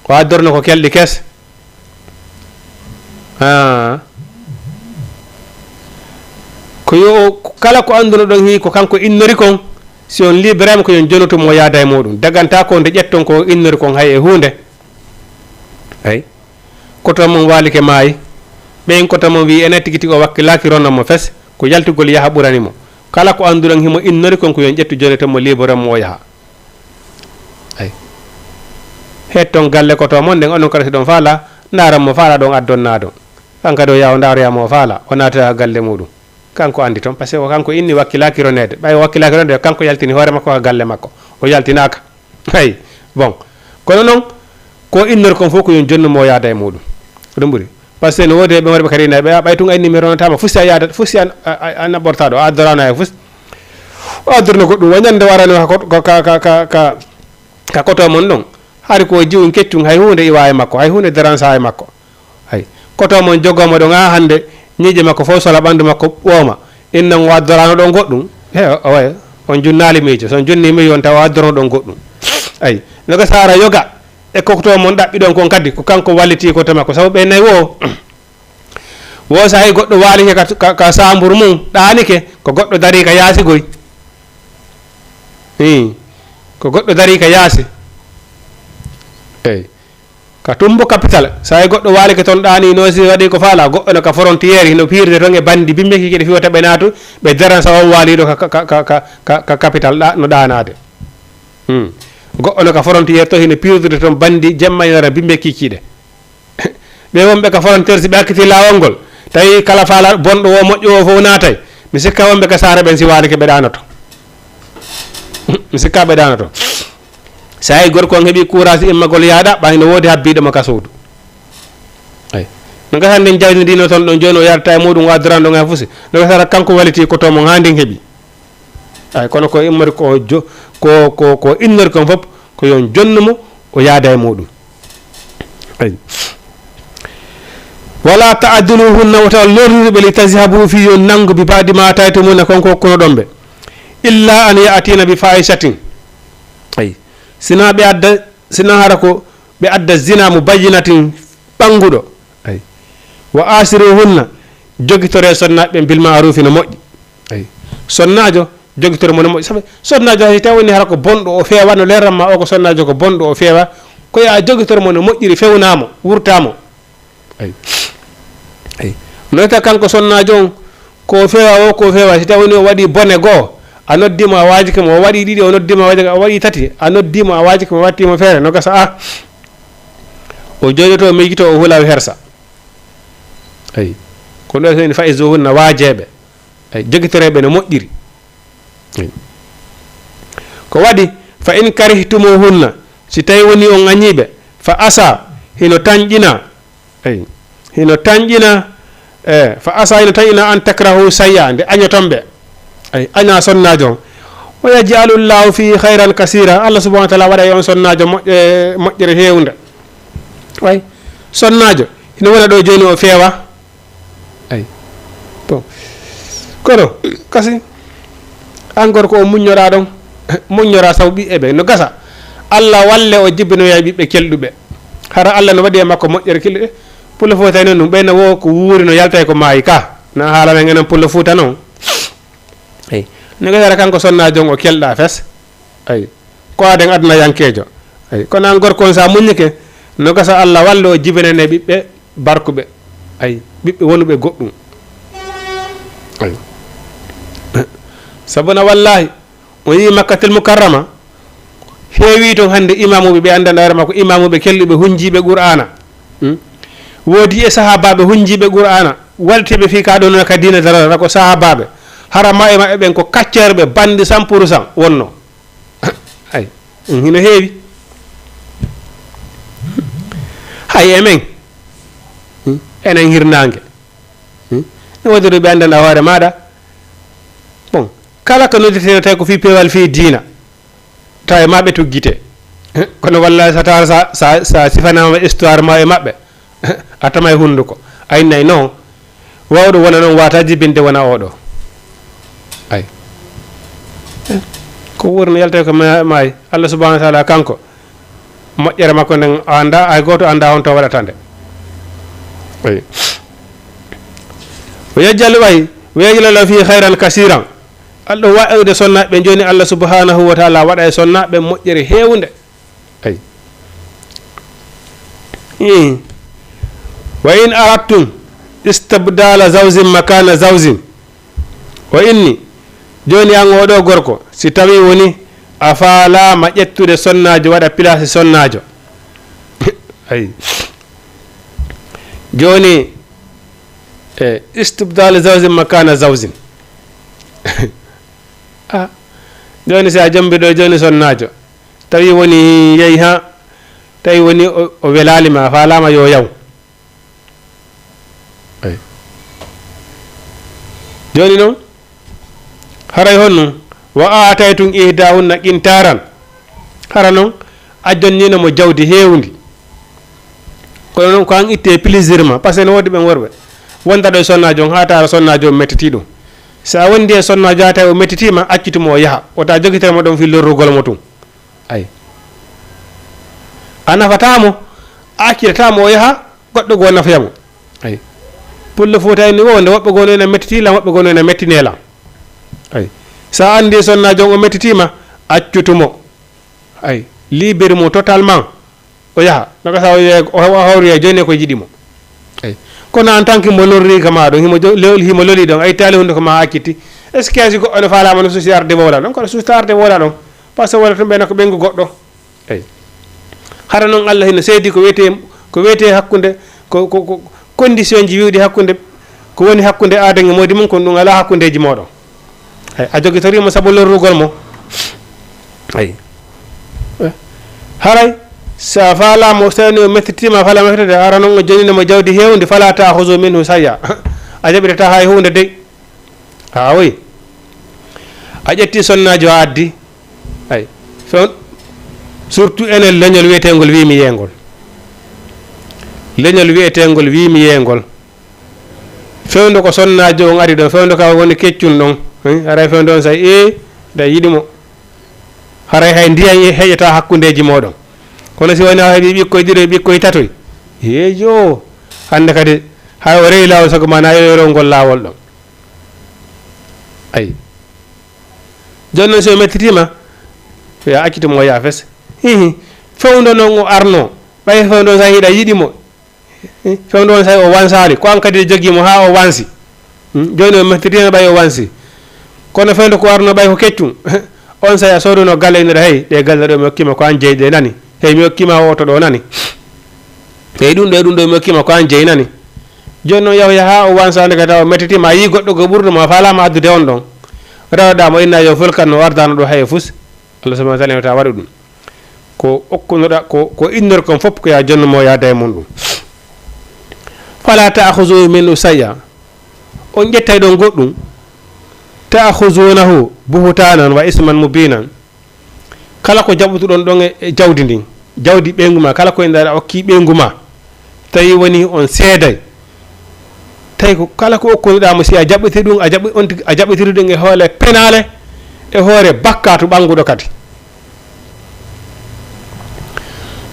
O a dorno ko kelɗi kes. Ah. Ko yo, kala ko anndunoɗon hii ko kanko innori kon, si on librama ko yo on jonotu mo yaada e muɗum. Dagantaa ko nde ƴetton ko innori kon hay e huunde. Ay. Koto mon waalike maayi. Ɓeyin koto mon wi'i enen tigi tigi o wakkilaaki rono mo fes, ko yaltugol yaha ɓurani mo. Kala ko annduɗon himo innori kon ko yo on ƴettu jonotu mo librama o yaha. Ay. Hetton galle koto mon ɗen, onon kadi si ɗon faala, ndaaran mo faala ɗon addonnaa ɗon. Kanko kadi o yaha o ndaaroya mo faala, o naatoya galle muɗum. Kanko anndi toon, parce que ko kanko inni wakkilaaki roneede. Ɓay o wakkilaaki roneede, kanko yaltini hoore makko ka galle makko. O yaltinaaka. Hay, bon. Kono noon, ko innori kon fof ko yo on jonnu mo yaada e muɗum. Ko ɗum ɓuri. Parce que no woodi ɓe worɓe kadi nayi ɓe, a ɓay tun a inni mi ronotaama, fus si a yaada, fus si a, a, a, a naɓɓortaa ɗo, a addoraano hay fus. O addorno goɗɗum, wa ñande warani ka, ka, ka koto mon ɗon. Hari ko jiwun keccun, hay huunde iwa e makko, hay huunde deransa e makko. Hay. Koto mon jogoo mo ɗon haa hannde, ñiiƴe makko fof sola, ɓanndu makko ɓooma. Innan o addoraano ɗon goɗɗum. He, o, o, on junnaali miijo. So on junni miijo, on tawa o addorno ɗon goɗɗum. Ay. No gasa hara yoga. e ko to mon ɗaɓɓi ɗon kon kadi, ko kanko wallitii ko to makko. Sabu ɓe nayi wo, wo so hay goɗɗo waalike ka, ka, ka saamburu mum, ɗaanike, ko goɗɗo darii ka yaasi goy. Ii, ko goɗɗo darii ka yaasi. Eyi. Ka tumbo capital, so hay goɗɗo waalike ton ɗaanii no si waɗi ko faala, goɗɗo no ka frontière, hino piirde ton e bandi bimbe kikiɗe fiwata ɓe naatu, ɓe daran sa on waaliiɗo ka, ka, ka capital ɗa, no ɗaanaade. Hmm. Goɗɗo no ka frontière to hino piirdude ton bandi jemma e nara bimbe kikiɗe. Ɓe wonɓe ka frontière, si ɓe akkiti laawol ngol, tawi kala faala bonɗo o, moƴƴo o fof naatay. Mi sikka wonɓe ka saare ɓen, si waalike ɓe ɗaanoto. Mi sikka ɓe ɗaanoto. So hay gorko on heɓi courage immagol yaha ɗaɓɓa, hino woodi habbiiɗo mo ka suudu. Ay. No gasa nden jawdi ndi no ton ɗon jooni o yalta e muɗum, o addoran ɗon hay fusi. No gasa kanko waliti ko to mo haa ndin heɓi. Ay, kono ko immori ko jo-, ko, ko, ko innori kon fof, ko yo on jonnu mo, o yaada e muɗum. Ay. Wala ta'duluhunna, wota on lorriri ɓe, li tazhabu, fii yo on nangu, bi ba'di ma ataytumunna, kon ko okkunoɗon ɓe. Illa an ya'tina bi fahishatin. Ay. Sina ɓe adda, sina hara ko ɓe adda zina mubayyinatin ɓannguɗo. Ay. Wa asiruhunna, jogitore sonnaaɓe ɓen bil ma'rufi no moƴƴi. Ay. Sonnaajo, jogitore mo no moƴƴi. Sabu sonnaajo hay taw woni hara ko bonɗo o feewa, no leeran ma o ko sonnaajo ko bonɗo o feewa, ko ya jogitore mo no moƴƴiri, fewnaa mo, wurtaa mo. Ay. Ay. No wiyata kanko sonnaajo on, ko feewa o, ko feewa, si tawi woni o waɗi bone goo, a noddi mo, a waajike mo, o waɗi ɗiɗi, o noddi mo, a waajike, o waɗi tati, a noddi mo, a waajike mo, a watti mo feere, no gasa, a, o jooɗoto, o miijito, o hula, o hersa. Ay. Ko ɗo so en fa'izuhunna, waajeeɓe. Ay, jogitoreeɓe no moƴƴiri. Ay. Ko waɗi, fa in karihtumuhunna, si tawi woni on ŋañiiɓe, fa asa, hino tanƴina, ay, hino tanƴina, e, fa asa, hino tanƴina an takrahu shay'a, nde añoton ɓe. Ay, aña sonnaajo on. Wa yaj'alullahu fihi khayran kasira. Allah subhanahu wa ta'ala waɗa e on sonnaajo moƴƴe-, moƴƴere heewnde. Way, sonnaajo, hino wona ɗo jooni o feewa. Ay. Bon. Kono, kasi, an gorko o muññoraa ɗon, muññoraa sabu ɓiɓɓe ɓe. No gasa, Allah walle o jibinoya ɓiɓɓe kelɗuɓe. Hara Allah no waɗi e makko moƴƴere kelɗuɗe. Pullo Fuuta noon ɗum, ɓeyna wo ko wuuri no yalta e ko maayi ka. Na haala men enen Pullo Fuuta noon. Ay. No gasa hara kanko sonnaajo on o kelɗa fes. Ay. Ko aden aduna yankeejo. Ay. Kono an gorko on sa muññike, no gasa Allah wallo o jibinane ɓiɓɓe barkuɓe. Ay. Ɓiɓɓe wonuɓe goɗɗum. Ay. Sabuna wallahi, o yii Makkatul Mukarrama, heewi ton hannde imaamuɓe ɓe anndanɗa hoore makko, imaamuɓe kelɗuɓe hunjiiɓe Qur'aana. Hmm? Woodi e sahaabaaɓe hunjiiɓe Qur'aana, waltiiɓe fii ka ɗo noon ka diina darata ko sahaabaaɓe. Hara ma e maɓɓe ɓen ko kacceerɓe, bandi cent pour cent wonno. Ay, ɗum hino heewi. Hay e men. Hmm? Enen hirnaange. Hmm? No woodi ɓe anndanɗa hoore maaɗa. Bon, kala ko noddirtee tawi ko fii peewal fii diina. Tawa e maɓɓe tuggite. Kono walla so tawa sa, sa, sa sifanaama histoire ma e maɓɓe, a tama e hunnduko. A innay non. Waawɗo wona non wata jibinde wona oɗo. Ay. Ko wuuri no yalta ko ma-, maayi. Allah subhanahu wa ta'ala kanko. Moƴƴere makko nden a annda, hay gooto annda honto waɗata nde. Ay. O yajjalu ay, o yajjalu lahu fi khayran kasiran. Allah waɗude sonnaaɓe jooni, Allah subhanahu wa ta'ala waɗa e sonnaaɓe moƴƴere heewunde. Ay. Ii. Wa in aradtum istibdala zawjin makana zawjin. O inni, jooni an oɗo gorko, si tawi woni a faalaama ƴettude sonnaajo, waɗa pilaasi sonnaajo. Ay. Jooni, e, istibdal zawjin makana zawjin. Ah, jooni si a jombi ɗo, jooni sonnaajo. Tawi woni yehi ha, tawi woni o, o welaali ma, a faalaama yo yaw. Ay. Jooni noon, haray honno? Wa aataytum ihdahunna qintaran. Hara noon, a jonnino mo jawdi heewndi. Kono noon, ko an itte plaisir ma, parce que no woodi ɓen worɓe wonda ɗo e sonnaajo on, haa taara sonnaajo on mettitii ɗum. So a wondi e sonnaajo, haa tawi o mettitii ma, accitu mo o yaha. Wota jogitore mo ɗon fii lorrugol mo tun. Ay. A nafataa mo, a accitataa mo o yaha, goɗɗo goo nafoya mo. Ay. Pullo Fuuta en ni wo, nde woɓɓe goo no ena mettitii lan, woɓɓe goo no ena mettinee lan. Ay. So a anndii sonnaajo on o mettitiima, accutu mo. Ay. Libérer mo totalement. O yaha. No gasa o wiya, o, o hawroya jooni ko yiɗi mo. Ay. Kono en tant que mo lorri ka maa ɗon, himo jo-, lewol himo loli ɗon, a ittaali hunnduko maa a accitii. Est-ce que si goɗɗo no faalaama no suusi arde wowla ɗon? Kono suusta arde wowla ɗon. Parce que wowla tun ɓeyna ko ɓeyngu goɗɗo. Eyi. Hara noon Allah hino seedi ko wiyetee, ko wiyetee hakkunde, ko, ko, ko condition ji wiwɗi hakkunde, ko woni hakkunde aadan e moodi mum, kono ɗum alaa hakkundeeji mooɗon. Eyi, a jogitoriimo sabu lorrugol mo. Eyi. Eh, haray, so a faalaama, so tawii o mettitiima, a faalaama mettude, hara noon o jonnino mo jawdi heewndi, fala ta'khudhu minhu shay'a. A jaɓitataa hay huunde dey. Haa oyi. A ƴetti sonnaajo a addi. Ay. Few-, surtout enen leñol wiyeteengol wiimi yeengol. Leñol wiyeteengol wiimi yeengol. Fewndo ko sonnaajo on ari ɗon, fewndo ka woni keccun ɗon. Hein? Haray fewndo on say, ee, da yiɗi mo. Haray hay ndiyan e heƴata hakkundeeji mooɗon. Kono si woni a heɓi ɓikkoy ɗiɗo e ɓikkoy tatoy. Ee, yoo. Hannde kadi, hay o rewi laawol sago ma na yoyoroo ngol laawol ɗon. Ayi. Jooni noon, si o mettitiima, yo a accitu mo, o yaha fes. Hihi. Fewndo noon o arnoo. Ɓay fewndo on say hiɗa yiɗi mo. Hi, fewndo on say o wansaali. Ko an kadi jogii mo haa o wansi. Hmm? Jooni o mettitiima ɓay o wansi. Kono fewndo ko arnoo ɓay ko keccum. On say a sooduno galle ina ɗo, hey, ɗe galle ɗo mi hokkiima ko an jeyi ɗe nani. Hey, mi hokkiima o oto ɗo nani. Hey, ɗum ɗo e ɗum ɗo mi hokkiima ko an jeyi nani. Jooni noon yahoya haa o wansa nde kadi tawa o mettitiima, a yii goɗɗo ko ɓurɗo mo, a faalaama addude on ɗon. Rewoɗaa mo inna yo fulkan no ardaano ɗo hay e fus. Allah subhanahu wa taala waɗa ɗum. Ko okkunoɗaa, ko, ko innor kon fof ko ya jonno mo yaada e mum ɗum. Fala ta'khudhu minhu shay'a. On ƴettay ɗon goɗɗum. Ta'khudhunahu buhtanan wa isman mubinan. Kala ko jaɓutuɗon ɗon e, e jawdi ndin, jawdi ɓeyngu ma, kala ko inɗa a okki ɓeyngu ma, tawi woni on seeday, tawi ko kala ko okkunoɗaa mo, si a jaɓɓitiri ɗum, a jaɓɓi-, on tigi, a jaɓɓitiri ɗum e hoore penaale, e hoore bakkaatu ɓannguɗo kadi.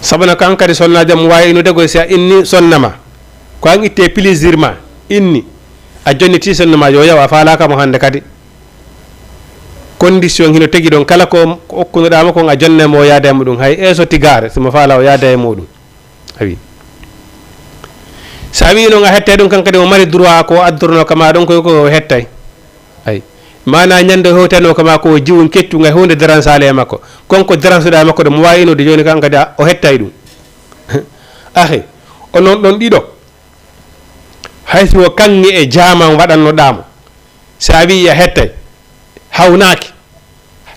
Sabu no kan kadi sonnaajo mo waawi innude goy, si a inni sonna ma, ko an itti e plaisir ma, inni, a jonnitii sonna ma, yo yaw, a faalaaka mo hannde kadi. Condition hino tegi ɗon, kala ko, ko okkunoɗaa mo kon, a jonnay mo o yaada e muɗum. Hay e so tigaare, si mo faala o yaada e muɗum. A wi. So a wii noon a hettay ɗum, kan kadi o mari droit ko o addornoo ka ma ɗon, koy ko o hettay. Ay. Maanaa ñande o hewtanoo ka ma ko o jiwun keccu, ngay huunde deransaale e makko. Kon ko deransuɗaa e makko ɗum, mo waawi inude jooni kan kadi a, o hettay ɗum. Ahi, onon ɗon ɗiɗo, hay si wo kaŋŋe e jaaman waɗannoɗaa mo, si a wii a hettay, hawnaaki.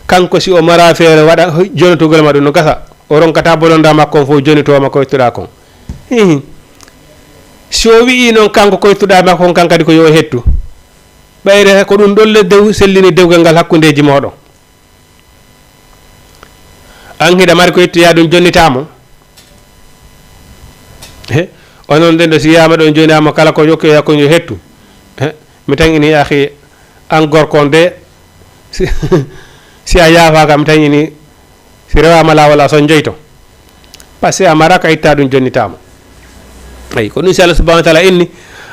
Kanko si o mara feere waɗa jonotugol ma ɗum no gasa, o ronkata bononda makko on fof jonitoo ma ko ittuɗaa kon. Hihi. Si o wi'i noon kanko ko ittuɗaa makko on kan kadi ko yo o hettu. Ɓayre ko ɗum ɗon le dew sellini dewgal ngal hakkundeeji mooɗon. An hiɗa mari ko ittoyaa ɗum jonnitaa mo. He, onon ɗen ɗo si wiyaama ɗon jooni ama kala ko yokkoyaa kon yo hettu. He, mi tan ini akhi an gorko on de, si, si a yaafaaka mi tan ini, si rewaama laawol a sonjoyto. Parce que a maraaka a ittaa ɗum jonnitaa mo. Eyi, ko ɗum si Allah subhanahu wa taala inni,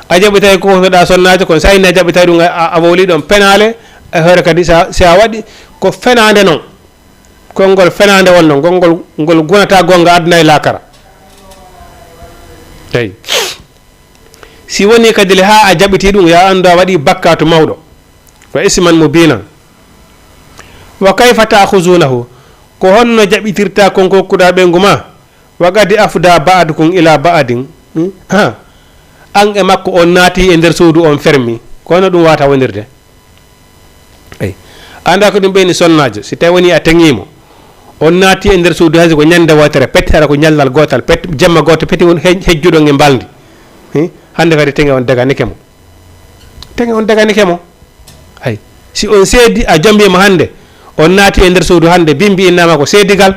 a jaɓitay ko wonnoɗaa sonnaajo kon, so a inni a jaɓitay ɗum a, a, a wowlii ɗon penaale, e hoore kadi si a, si a waɗi ko fenaande noon. Konngol fenaande wonno, ngol, ngol, ngol gunata goonga aduna e laakara. Eyi. Si woni kadi le haa a jaɓitii ɗum, yo a anndu a waɗii bakkaatu mawɗo. Wa isman mubinan. Wa kayfa ta'khuzunahu? Ko honno jaɓitirtaa kon ko okkuɗaa ɓeyngu ma? Wa qad afda ba'dukum ila ba'din. Hmm? Ha. An e makko on naati e nder suudu on fermi. Ko honno ɗum waawata wonirde? Eyi. Anndaa ko ɗum ɓeyni sonnaajo. Si tawi woni a teŋii mo, on naati e nder suudu hay so ko ñannde wootere, pet hara ko ñalnal gootal, pet jemma gooto, peti won he-, hejjuɗon e mbalndi. Hi? Hannde kadi teŋe on daganike mo. Teŋe on daganike mo. Hay. Si on seedi, a jambii mo hannde, on naati e nder suudu hannde, bimbi innama ko seedigal,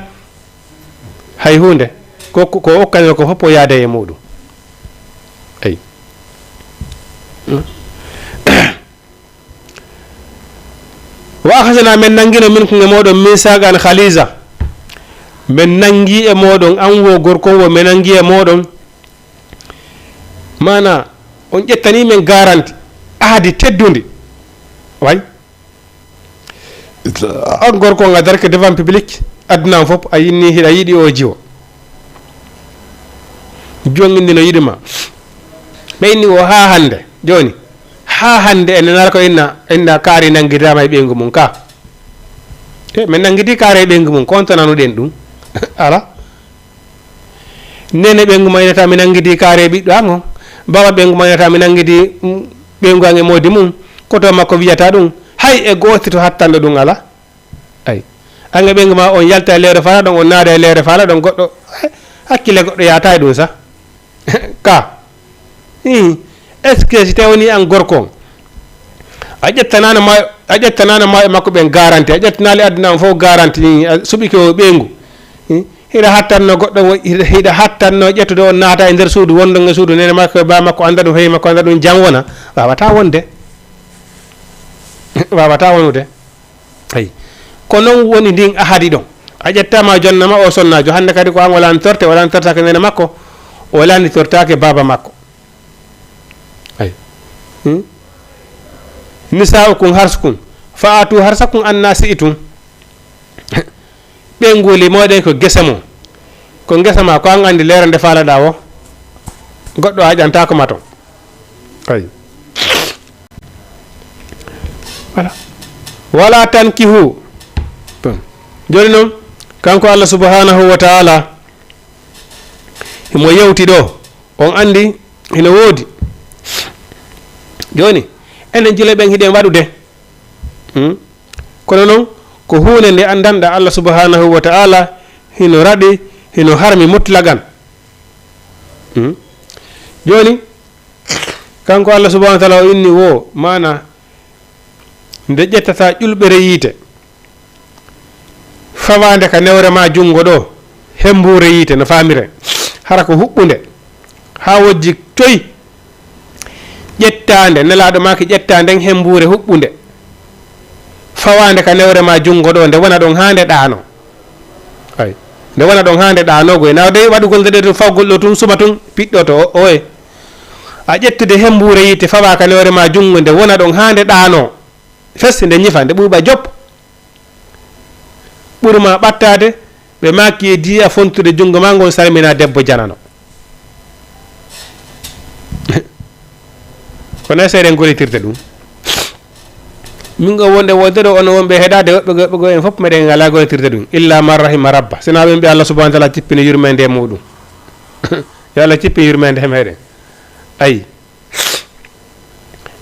hay huunde. Ko, ko, ko okkanoo ko fof o yaada e muɗum. Eyi. Hmm. Wa akhadna, men nanngino, minkum, e mooɗon, misaqan khaliza, Men nangi e mooɗon, an wo gorko on, wo men nangi e mooɗon. Maana, on ƴettani men garanti, ahadi teddundi. Way. An gorko on, a darke devant public, aduna on fof, a inni hiɗa yiɗi o jiwo. Jongindi no yiɗi ma. Ɓe inni o haa hannde. Jooni, haa hannde en nanata ko inna, inna kaari nangidaama e ɓeyngu mum ka. E, min nanngidi kaare e ɓeyngu mum, ko on tan nanuɗen ɗum. Ala. Nene ɓeyngu ma inata mi nanngidi kaare e ɓiɗɗo an on. Baba ɓeyngu ma inata mi nanngidi, mm, ɓeyngu an e moodi mum. Koto makko wiyata ɗum. Hay e gooto to hattanɗo ɗum ala. Ay. An e ɓeyngu ma on yalta e leere faala ɗon, on naada e leere faala ɗon, goɗɗo, eh, hakkille goɗɗo yaata e ɗum sa. Ka. Ii. Est-ce que si tawi woni an gorko on, a ƴettanano ma, a ƴettanano ma e makko ɓen garanti, a ƴettanaali aduna on fof garanti, ii, a suɓike o ɓeyngu. Ii. Hiɗa hattanno goɗɗo, wo-, hiɗa, hiɗa hattanno ƴettude on naata e nder suudu, wonɗon e suudu, nene makko e baa makko annda ɗum, heyi makko annda ɗum, jam wona. Waawata wonde. Waawata wonude. Eyi. Ko noon woni ndin ahadi ɗon. A ƴettaama jonnama o sonnaajo. Hannde kadi ko an o lantorte, o lantortaake nene makko, o lantortaake baaba makko. Eyi. Hmm? Nisaa'ukum harsukum. Fa'atu harsakum anna si'tum. Ɓeyngu mooɗon ko gese mum. Ko ngesa ma, ko an anndi leere nde faalaɗaa o. Goɗɗo a ƴantaako ma toon. Eyi. Voilà. Wala tankihu. Bon. Jooni noon, kanko Allah subhanahu wa ta'ala, himo yewti ɗo. On anndi, hino woodi. Jooni, enen jula ɓen hiɗen waɗude. Hmm? Kono noon, ko huunde nde anndanɗaa Allah subhanahu wa ta'ala hino raɗi, hino harmi mutlaqan. Hmm? Jooni, kanko Allah subhanahu wa ta'ala o inni wo, maana, nde ƴettata ƴulɓere yiite, fawaande ka newre ma junngo ɗo, hembuure yiite no faamire, hara ko huɓɓunde, haa wojji toy, ƴettaande, nelaaɗo maaki ƴettaande hembuure huɓɓunde, fawaande ka newre ma junngo ɗo, nde wona ɗon haa nde ɗaano. Ay. Nde wona ɗon haa nde ɗaanoogo. E na dey waɗugol nde ɗo tun, fawgol ɗo tun, suma tun, piɗɗo to o, oye. A ƴettude hembuure yiite, fawa ka newre ma junngo, nde wona ɗon haa nde ɗaanoo. Fes nde ñifa, nde ɓuuɓa jop. Ɓuri ma ɓattaade, ɓe maaki e diya fontude junngo ma ngon salmina debbo janano. Ko noon seeɗen gollitirta ɗum. Min ko wonde wonde ɗo, ono wonɓe heɗaade, woɓɓe goo, woɓɓe goo en fof meɗen ngalaa gollitirta ɗum. Illa man rahima rabba. Sinaa ɓe mbi Allah subhanahu wa ta'ala cippini yurmeende e muɗum. Yo Allah cippin yurmeende he meɗen. Ayi.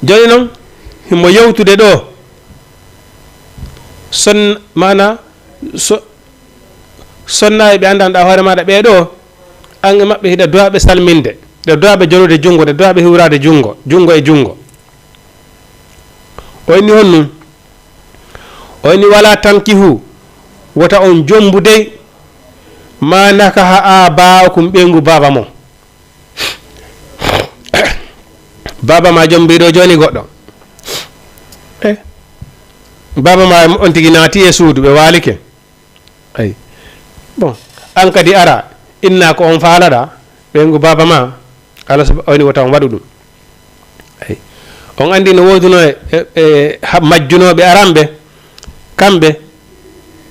Jooni noon, himo yewtude ɗo. Son, maana, so, sonnaaɓe ɓe anndanɗaa hoore maaɗa ɓee ɗoo, an e maɓɓe hiɗa duwaaɓe salminde, hiɗa duwaaɓe jonude junngo, hiɗa duwaaɓe hiwraade junngo, junngo e junngo. O inni honɗum? O inni, "Wala tankihu, wota on jombu dey, ma nakaha aba'ukum, ɓeyngu baaba mon." Baaba ma jombiiɗo jooni goɗɗo. Eh, baaba ma on tigi naati e suudu, ɓe waalike. Ay. Bon, an kadi ara, inna ko on faalaɗa, ɓeyngu baaba ma, Allah sub-, o inni wota on waɗu ɗum. Ay. On anndi no woodunoo e, e, e ha-, majjunooɓe aranɓe, kamɓe,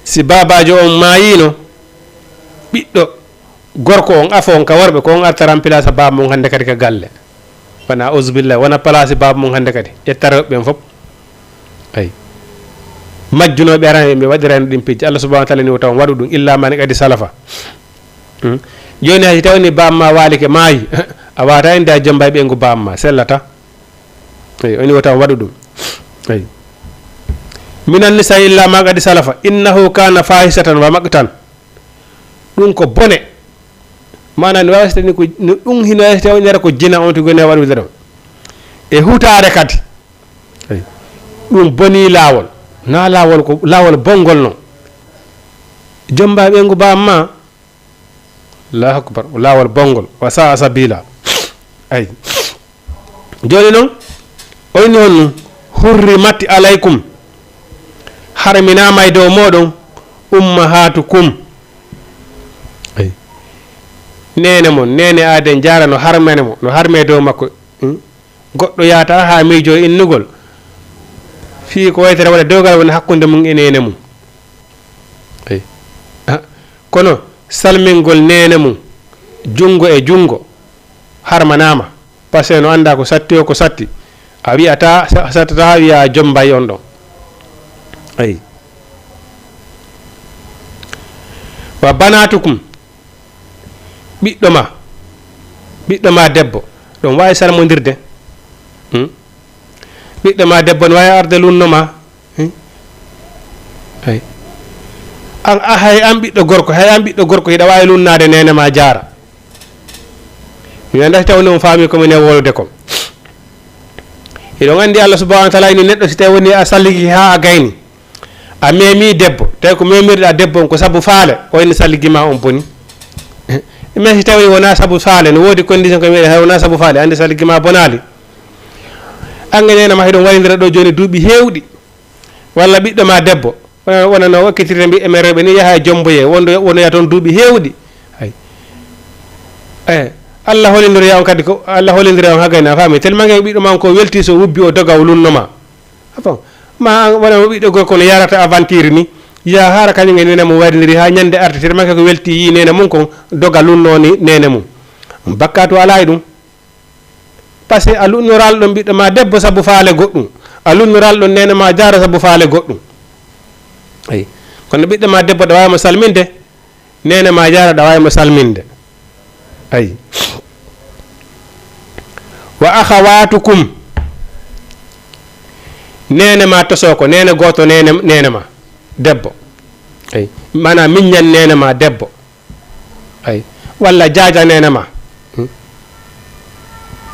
si baabaajo on maayiino, ɓiɗɗo gorko on, afo on ka worɓe, ko on arta remplace baaba mum hannde kadi ka galle. Wona, auzubillah, wona place baaba mum hannde kadi. Ƴetta rewɓe ɓen fof. Ay. Majjunooɓe aran ɓe waɗirani ɗin pijji. Allah subhanahu wa ta'ala ni wota on waɗu ɗum, illa man qad salafa. Hmm? Jooni hay si tawni baaba ma waalike maayi, a waata inde a jomba e ɓeyngu baaba ma, sellata. Ay, o inni wota on waɗu ɗum. Ay. Minan nisa illa ma qad salafa, innahu kana fahishatan wa maqtan. Ɗum ko bone. Maanaam, no waawetee ni ko, no ɗum hino waawetee wonde ko jina on tigi ne waɗude ɗon. E hutaare kadi. Eyi. Ɗum bonii laawol. Na laawol ko laawol bonngol non. Jomba ɓeyngu baaba ma. Allahu akbar. Laawol bonngol. Wa sa'a sabila. Eyi. Jooni noon, o inni honno, "Hurrimat alaykum", harminaama e dow mooɗon, "ummahatukum", Neene mon, neene aaden jaara no harmane mo, no harme dow makko. Hmm? Goɗɗo yaata haa miijo innugol. Fii ko waytere waɗa dewgal woni hakkunde mum e neene mum. Eyi. Ha, kono salmingol neene mum, junngo e junngo, harmanaama. Parce que no anndaa ko satti o, ko satti. A wi'ataa, sa-, sattata wi'a jombay on ɗon. Eyi. Wa banatukum, ɓiɗɗo ma, ɓiɗɗo ma debbo, ɗum waawi salmondirde. Hmm? Ɓiɗɗo ma debbo no waawi arde lunno ma. Hmm? Ay. An, a, hay an ɓiɗɗo gorko, hay an ɓiɗɗo gorko, hiɗa waawi lunnaade neene ma jaara. Mi anndaa si tawni on faami ko min e wowlude kon. Hiɗon anndi Allah subhanahu wa taala ini neɗɗo si tawi woni a salligi haa a gayni. A memi debbo, tawi ko memirɗa debbo on ko sabu faale, o ene salligi ma on boni. Mais si tawi wona sabu faale, no woodi condition ko wi'e hay wona sabu faale, anndi salligi ma bonaali. An e neene ma hiɗon walindira ɗo jooni duuɓi heewɗi. Walla ɓiɗɗo ma debbo, wona, wona no wakkitirde mbi emen rewɓe ni yaha e jomboye, wondo, wonoya toon duuɓi heewɗi. Hay. Eh, Allah holindoroya on kadi ko, Allah holindoroya on haa gayna faami. Tellement que ɓiɗɗo ma on ko welti so wubbi o doga o lunno ma. Ah bon? Ma an wona mo ɓiɗɗo gorko no yarata aventure ni, yaha hara kañum e neene mum wayrindiri haa ñande arti, tellement que ko welti yii neene mum kon doga lunnoo ni neene mum. Bakkaatu alaa e ɗum. Parce que a lunnoraali ɗon ɓiɗɗo ma debbo sabu faale goɗɗum. A lunnoraali ɗon neene ma jaara sabu faale goɗɗum. Eyi. Kono ɓiɗɗo ma debbo ɗa waawi mo salminde, neene ma jaara ɗa waawi mo salminde. Ayi. Wa akhawatukum. Neene ma tosoo ko, neene gooto neene, neene ma debbo. Ayi. Maanaam miññan neene ma debbo. Ayi. Walla jaaja neene ma. Hmm.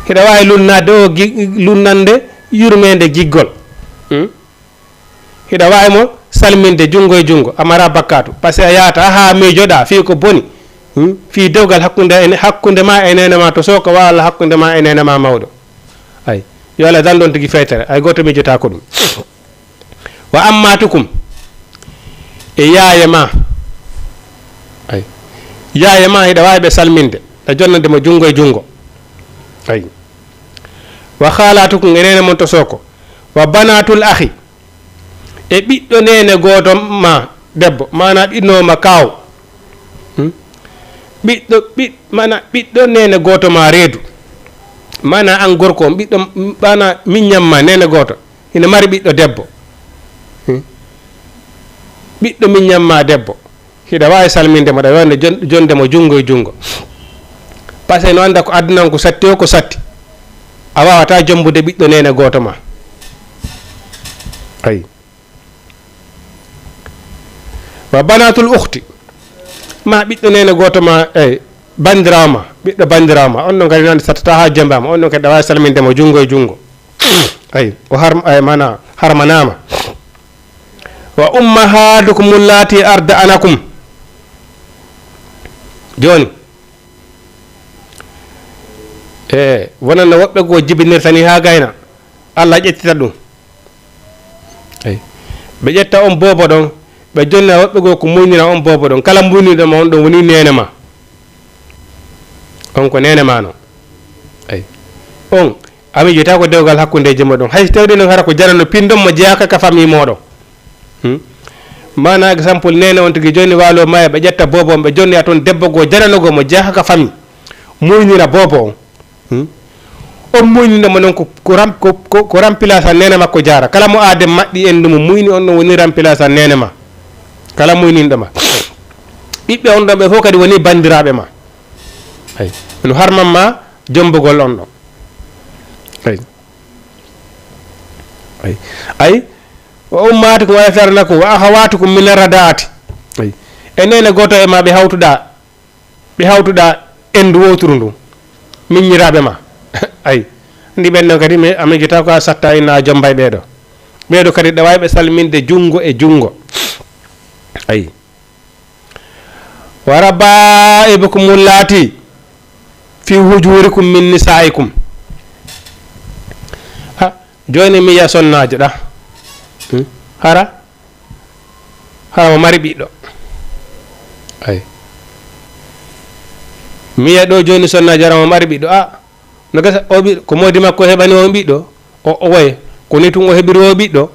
Hiɗa waawi lunnaade o gi-, lunnande yurmeende giggol. Hmm. Hiɗa waawi mo salminde junngo e junngo, a mara bakkaatu. Parce que a yaata haa miijoɗaa fii ko boni. Hmm? Fii dewgal hakkunde e ne-, hakkunde ma e neene ma to sooka walla hakkunde ma e neene ma mawɗo. Ayi. Yo Allah dan ɗon tigi feytere. Ay gooto miijotaako ɗum. Wa ammatukum. E yaaye ma. Ayi. Yaaye ma hiɗa waawi ɓe salminde. Ɗa jonnande mo junngo e junngo. Ayi. Wa khalatukum e neene mon to sooka. Wa banatul akhi. E ɓiɗɗo neene gooto ma debbo, maanaa ɓiɗɗo ma kaaw. Hmm? Ɓiɗɗo, ɓiɗ-, maanaa ɓiɗɗo neene gooto ma reedu. Maanaa an gorko on, ɓiɗɗo, maanaa miññam ma neene gooto, ina mari ɓiɗɗo debbo. Hmm? Ɓiɗɗo miññam ma debbo. Hiɗa waawi salminde mo, ɗa waawi jon-, jonde mo junngo e junngo. Parce que no annda ko aduna on ko satti o, ko satti. A waawataa jombude ɓiɗɗo neene gooto ma. Ayi. Wa banatul ukhti. Ma ɓiɗɗo neene gooto ma, eyi, banndiraawo ma, ɓiɗɗo banndiraawo ma. On ɗon kadi no anndi sattataa haa jembaama. On ɗon kadi ɗa waawi salminde mo junngo e junngo. Ayi, o har-, ayi, maanaa harmanaama. Wa ummahatukum allati arda'anakum. Jooni, e, wonan no woɓɓe goo jibinirta ni haa gayna, Allah ƴettita ɗum. Eyi. Ɓe ƴetta on boobo ɗon, ɓe jonna woɓɓe goo ko muynina on boobo ɗon. Kala muynino ma on ɗon woni neene ma. On ko neene ma non. Eyi. On, a miijata ko dewgal hakkundeeji mooɗon. Hay so tawde non hara ko janano pindon mo jeyaaka ka famille mooɗon. Hmm? Maanaa exemple, neene on tigi jooni waalo maayo, ɓe ƴetta boobo on, ɓe jonnoya toon debbo goo janano goo mo jeyaaka ka famille. Muynina boobo on. Hmm? On muynina mo non ko, ko ram-, ko, ko, ko remplaçant neene makko jaara. Kala mo aaden maɗɗi enndu mum muyni on ɗon woni remplaçant neene ma. Kala muyninɗo ma. Ɓiɓɓe on ɗon ɓe fof kadi woni banndiraaɓe ma. Ay. No harman ma jombugol on ɗon. Ay. Ay. Ay. Wa ummahatukum wa akhawatukum wa akhawatukum min ar-rada'ati. Ay. E neene gooto e ma ɓe hawtuɗaa, ɓe hawtuɗaa enndu wooturu ndun. Miññiraaɓe ma. Ay. Anndi ɓen ɗon kadi mi, a miijata ko a satta ina jombay ɓee ɗoo. Ɓee ɗoo kadi ɗa waawi ɓe salminde junngo e junngo. Ay. Wa raba'ibukum allati fi hujurikum min nisa'ikum. Ha, jooni mi yi'a sonnaajo ɗa. Hmm? Hara? Hara mo mari ɓiɗɗo. Ay. Mi yiya ɗo jooni sonnaajo ara mo mari ɓiɗɗo. A, no gasa o ɓiɗɗo, ko moodi makko heɓani o ɓiɗɗo? O, o waye. Ko ni tun o heɓiri o ɓiɗɗo?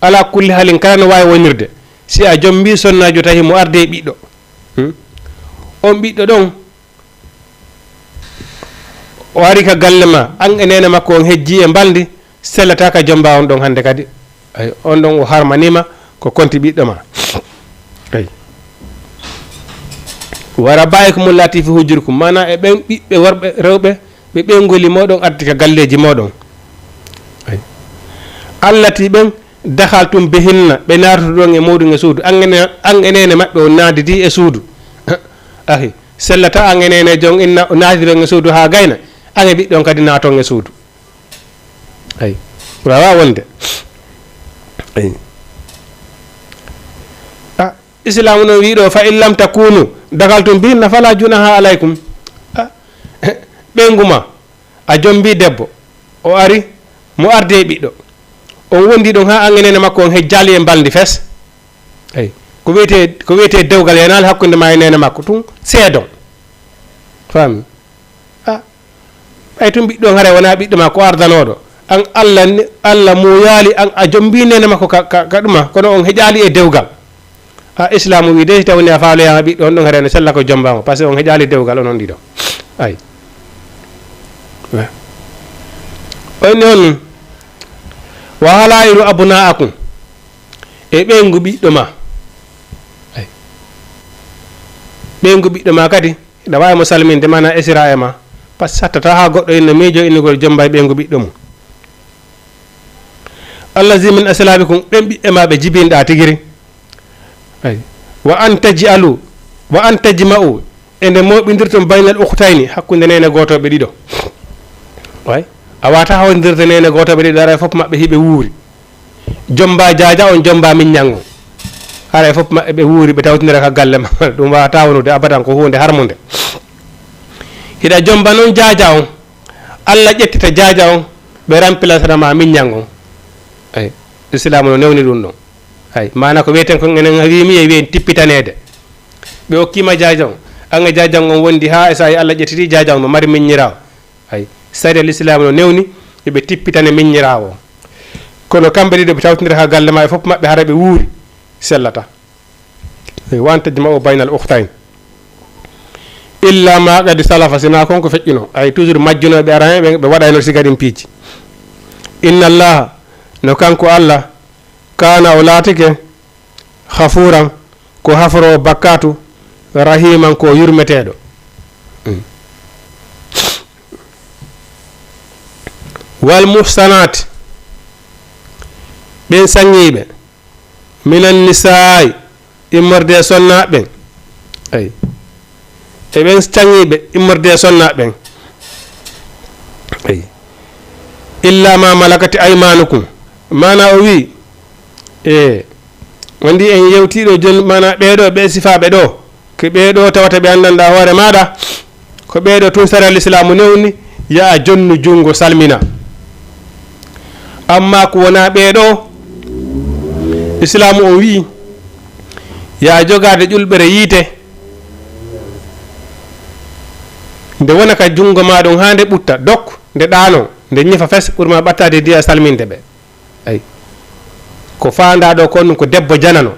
Ala kulli halin kala no waawi wonirde. Si a jombii sonnaajo tahi mo arde e ɓiɗɗo. Hmm? On ɓiɗɗo ɗon, o ari ka galle ma, an e neene makko on hejji e mbalndi, sellata ka jomba on ɗon hannde kadi. Ay, on ɗon o harmanima ko konti ɓiɗɗo ma. Ay. Wa rabaikum allati fi hujurikum, mana e ɓen ɓiɓɓe worɓe, rewɓe, ɓe ɓeyngu moɗon arti ka galleeji moɗon. Ay. Allati ɓen dakhaltum bihinna, ɓe naatuɗon e muɗum e suudu. An e ne-, an e neene maɓɓe on naadidi e suudu. Ahi, sellata an e neene jon inna naatiɗon e suudu haa gayna, an e ɓiɗɗon kadi naaton e suudu. Ay. Wawa wonde. Ay. A, Islaamu non wii ɗo, "Fa in lam takunu dakhaltum bihinna fala junaha alaykum." A, ɓeyngu ma, a jombi debbo, o ari, mo arde e ɓiɗɗo. On wondi ɗon haa an e neene makko on hejjaali e mbalndi fes. Ay, ko wiyetee, ko wiyetee dewgal yanaali hakkunde ma e neene makko, tun seedon. Faami? A, ɓay tun ɓiɗɗo on haray wonaa ɓiɗɗo ma, ko ardanooɗo. An Alla ni, Alla muuyaali an a jombii neene makko ka, ka, ka ɗuma, kono on heƴaali e dewgal. A, Islaamu wii de, si tawni a faaloyaama ɓiɗɗo on ɗon haray no sella ko jombaama, parce que on heƴaali dewgal onon ɗiɗo. Ay. On ni on, "Wa halailu abnaikum", e ɓeyngu ɓiɗɗo ma. Ay. Ɓeyngu ɓiɗɗo ma kadi, hiɗa waawi mo salminde, mana esira e ma. Parce que sattata haa goɗɗo inno miijo innugol jomba e ɓeyngu ɓiɗɗo mum. Allazi min aslabikum, ɓen ɓiɓɓe ma ɓe jibinɗa tigiri. Ay. Wa an taj'alu, wa an tajma'u, e nde mooɓindirton baynal ukhtayni, hakkunde neene gootooɓe ɗiɗo. Way. A wata hawtindirde neene gootooɓe ɗiɗo, haray fof maɓɓe hiɓe wuuri. Jomba jaaja on, jomba miññan on. Haray fof maɓɓe ɓe wuuri, ɓe tawtindira ka galle ma. Ɗum wawata wonude abadan, ko huunde harmunde. Hiɗa jomba non jaaja on, Alla ƴettita jaaja on, ɓe remplacera ma miññan on. Ay, Islaamu no newni ɗum ɗon. Ay, maana ko wiyeten kon enen wiimi e wiyen tippitaneede. Ɓe okkima jaaja on, an e jaaja on wondi haa e saa'i Alla ƴettiti jaaja on mo mari miññiraawo. Ay, sariya Lislaamu no newni yo ɓe tippitane miññiraawo on. Kono kamɓe ɗiɗo ɓe tawtindira ka galle ma e fof maɓɓe hara ɓe wuuri, sellata. Ay, wa an tajma'u baynal ukhtayn. Illa ma qad salafa, sina kon ko feƴƴuno. Ay, toujours majjunooɓe ara hen, ɓe, ɓe waɗayno sigarin piiji. Inna Allaha, no kanko Alla, kana o laatike, ghafuran, ko haforoowo bakkaatu, rahiman, ko yurmeteeɗo. Mm. Wal muhsanat, ɓen saŋiiɓe, minan nisaa'i, immorde e sonnaaɓe ɓen. Ay. E ɓen caŋiiɓe immorde e sonnaaɓe ɓen. Ay. Illa ma malakati aymanukum. Maana o wi, e, wandi en yewtiiɗo jon, maana ɓeeɗo ɓe sifaaɓe ɗo. Ko ɓeeɗo tawata ɓe anndanɗa hoore maaɗa. Ko ɓeeɗo tun sariya Lislaamu newni, ya a jonnu junngo salmina. Amma ko wona ɓeeɗo, Islaamu on wi'i, ya a jogaade ƴulɓere yiite, nde wona ka junngo ma ɗon haa nde ɓutta, dok, nde ɗaano, nde ñifa fes, ɓurma ɓattaade diya salminde ɓe. Ay. Ko faandaa ɗo kon ɗum ko debbo janano.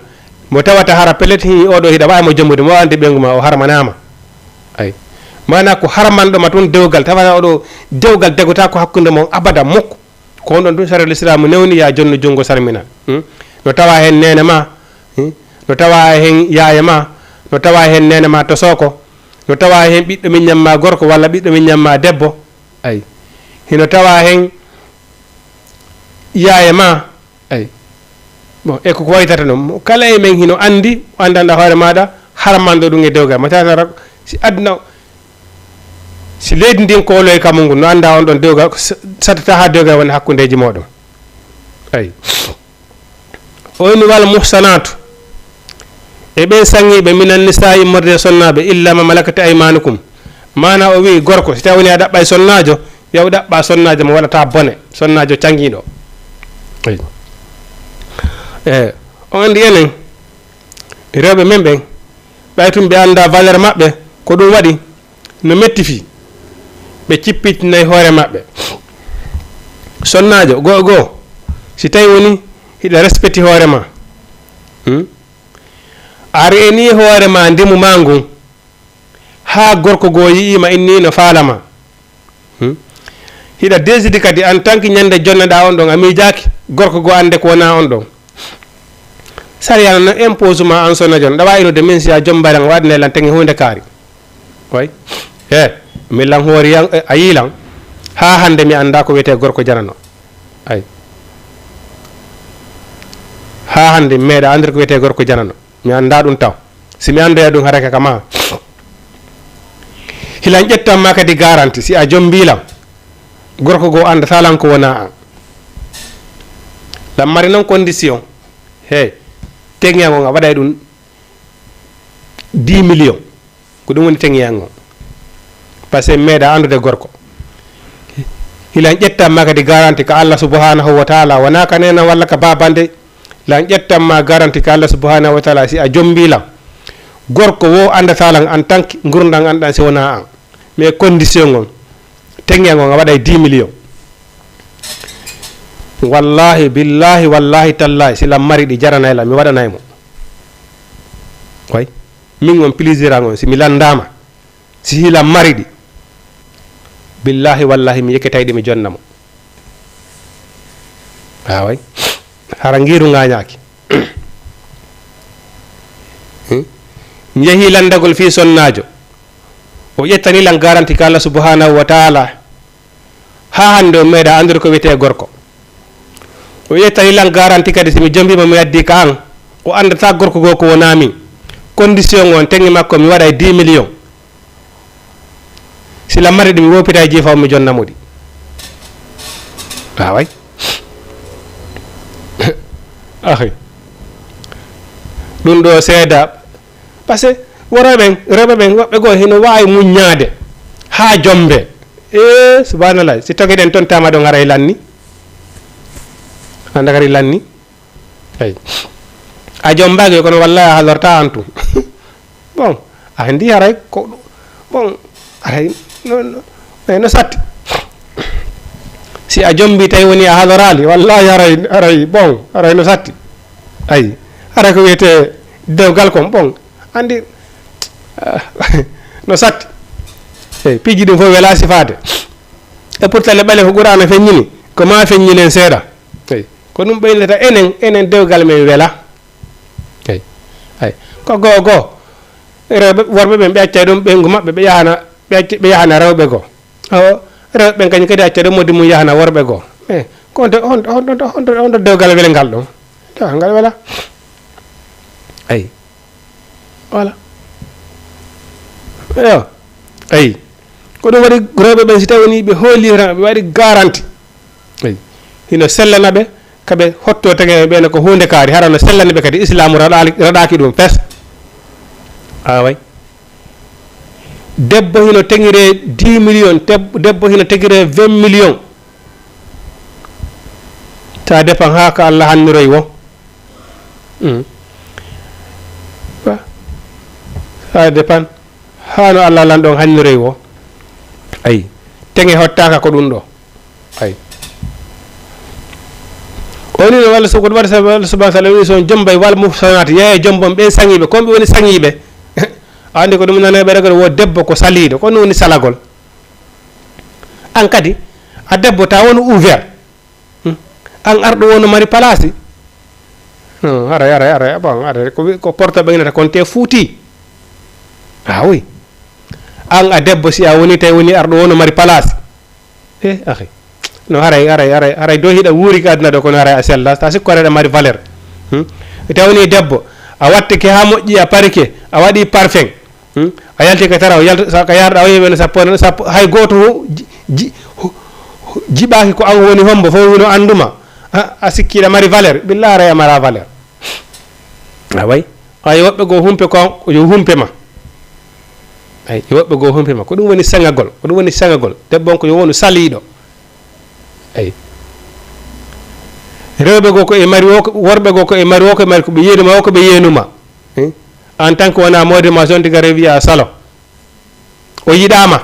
Mo tawata hara pellet hii oɗo hiɗa waawi mo jombude, mo andi ɓeyngu ma o harmanaama. Ay. Maana ko harmanɗo ma tun dewgal, tawata oɗo dewgal dagota ko hakkunde mon abada mukko. Ko on ɗon tun sariya Lislaamu newni ya jonnu junngo salmina. Hmm? No tawa hen neene ma, hmm? No tawa hen yaaye ma, no tawa hen neene ma to sooko, no tawa hen ɓiɗɗo miññam ma gorko walla ɓiɗɗo miññam ma debbo. Ay. Hino tawa hen yaaye ma. Ay. Bon, e ko ko waytata noon. Mo kala e men hino anndi, o anndanɗa hoore maaɗa, harmanɗo ɗum e dewgal. Mo tawata si aduna, si leydi ndin kooloy kamu ngun, no annda on ɗon dewgal, s-, sattata haa dewgal wona hakkundeeji mooɗon. Ay. O inni wal muhsanatu. E ɓen saŋiiɓe minan nisaa immorde e sonnaaɓe, illa ma malakati aymanukum. Maana o wi'i gorko, si tawi woni a ɗaɓɓay sonnaajo, yaw ɗaɓɓa sonnaajo mo waɗata bone, sonnaajo caŋiiɗo. Eyi. E, on anndi enen, rewɓe men ɓen, ɓay tun ɓe annda valeur maɓɓe, ko ɗum waɗi, no metti fii, ɓe cippitinay hoore maɓɓe. Sonnaajo, goo goo, si tawi woni hiɗa respecti hoore ma, hmm? A reeni hoore ma ndimu ma ngun, haa gorko goo yi'ii ma inni no faala ma. Hmm? Hiɗa décidi kadi en tant que ñande jonneɗaa on ɗon, a miijaaki gorko goo annde ko wonaa on ɗon. Sariya no impose ma an sonnaajo, ɗa waawi inude min si a jombaali lan, waɗanee lan teŋe huunde kaari. Way. He, min lan hoori yan, eh, a yii lan. Haa hannde mi anndaa ko wiyetee gorko janano. Ay. Haa hannde mi meeɗaa anndude ko wiyetee gorko janano. Mi anndaa ɗun taw. Si mi anndoya ɗun, haray ka ma. Hilan ƴettan ma kadi garanti, si a jombii lan, gorko goo anndataa lan ko wonaa an. Lan mari non condition. Hey, teŋeya ngon a waɗay ɗun dix millions. Ko ɗun woni teŋeya ngon. Parce que mi meeɗaa anndude gorko. Hilan ƴettan ma kadi garanti ka Allah subhanahu wa ta'ala, wonaa ka neena walla ka baabande. Lan ƴettan ma garanti ka Allah subhanahu wa ta'ala si a jombii lan. Gorko woo anndataa lan en tant que ngurndan an ɗan si wonaa an. Mais condition ngon, teŋeya ngon a waɗay dix millions. Wallahi, billahi, wallahi, tallahi, si lan mari ɗi jaranay lan, mi waɗanay mo. Way, min on plaisir an on, si mi lanndaama, si hilan mari ɗi, billahi, wallahi, mi yekketay ɗi, mi jonna mo. Aaway, hara ngiiru ŋaañaaki. Hmm? Mi yehii lanndagol fii sonnaajo. O ƴettani lan garanti ka Allah subhanahu wa ta'ala. Haa hannde o meeɗaa anndude ko wiyetee gorko. O ƴettani lan garanti kadi si mi jombiima mi addii ka an. O anndataa gorko goo ko wonaa min. Condition on, teŋe makko mi waɗay dix millions. Si lan mari ɗi mi woppitay jiifa on mi jonna mo ɗi. Aaway. Ahi. Ɗun ɗoo seedaa. Parce que worɓe ɓen, rewɓe ɓen, woɓɓe goo hino waawi muññaade haa jombe. Ee, subhanallah. Si togeɗen ton tama ɗon haray lanni. Annda kadi lanni. Eyi. A jombaaki kono wallahi a halortaa an tun. Bon, a anndi haray ko, bon, haray no, no, eh, no satti. Si a jombii tawi woni a haloraali, wallahi haray, haray, bon, haray no satti. Ayi, haray ko wiyetee dewgal kon, bon, anndi, ah, no satti. Eyi, piiji ɗin fof welaa sifaade. Et pourtant ne ɓale ko Qur'aana feññini, ko maa feññinen seeɗa. Eyi, ko ɗum ɓeynata enen, enen dewgal men wela. Eyi, ay, ko goo goo. Rewɓe, worɓe ɓen, ɓe accay ɗum ɓeyngu maɓɓe, ɓe yahana, ɓe acca, ɓe yahana rewɓe goo. Awo, rewɓe ɓen kañum kadi acca ɗum moddi mum yahana worɓe goo. Eh, ko honto, honto, honto, honto, honto dewgal welngal ɗon? Dewgal ngal wela. Ay. Voilà. Eyo. Ay. Ko ɗum waɗi rewɓe ɓen, si tawi woni ɓe hoolii tan, ɓe waɗi garanti. Ay. Hino sellana ɓe, ka ɓe hottoo tege ɓe no ko huunde kaari, hara no sellani ɓe kadi, Islaamu raɗaali-, raɗaaki ɗum fes. Aaway. Debbo hino tegiree dix millions, teb-, debbo hino tegiree vingt millions. Ça dépend haa ko Allah hanniroy woo. Hmm. Wa-, ça dépend haa no Allah lan ɗon hanniroy woo. Ay. Tege hottaaka ko ɗum ɗoo. Ay. O ni no Allah so-, ko ɗum waɗi sa-, Allah subhanahu wa ta'ala woni so on jombay wal muhsanat, yeeya jombon ɓen saŋiiɓe, ko ɓe woni saŋiiɓe. A anndi ko ɗum nanay ɓe ragol wo debbo ko saliiɗo, ko ɗum woni salagol. An kadi, a debbo ta wonu ouvert. Hmm. An arɗo wonu mari palaasi. Hmm, aray, aray, aray, bon, aray, ko wi-, ko porto ɓe nata kon te fuuti. Ah oui. An a debbo si a woni tawi woni arɗo wonu mari palaasi. Eh, akhi. No, haray, haray, haray, haray, do hiɗa wuuri ka aduna ɗoo, kono haray a sella, ta sikko haray aɗa mari valeur. Hmm? Tawi woni debbo, a wattike haa moƴƴi, a parike, a waɗi parfum. Hmm? A yalti ka taraw, yalta, sa ka yarɗa, o yewi no sappo, no sappo, hay gooto ho-, ji-, ji-, ho-, ho-, jiɓaaki ko an woni hombo, fof wino annduma. A, a sikki aɗa mari valeur, billahi haray a mara valeur. A way. Ay, woɓɓe goo humpe ko, yo humpe ma. Ay, yo woɓɓe goo humpe ma. Ko ɗum woni saŋagol. Ko ɗum woni saŋagol. Debbo on ko yo wonu saliiɗo. Ay. Rewɓe goo ko e mari woo, worɓe goo ko e mari woo, ko e mari ko ɓe yeenuma woo, ko ɓe yeenuma. Eh? En tant que wona mode ma, son diga rewi a salo. O yiɗaama.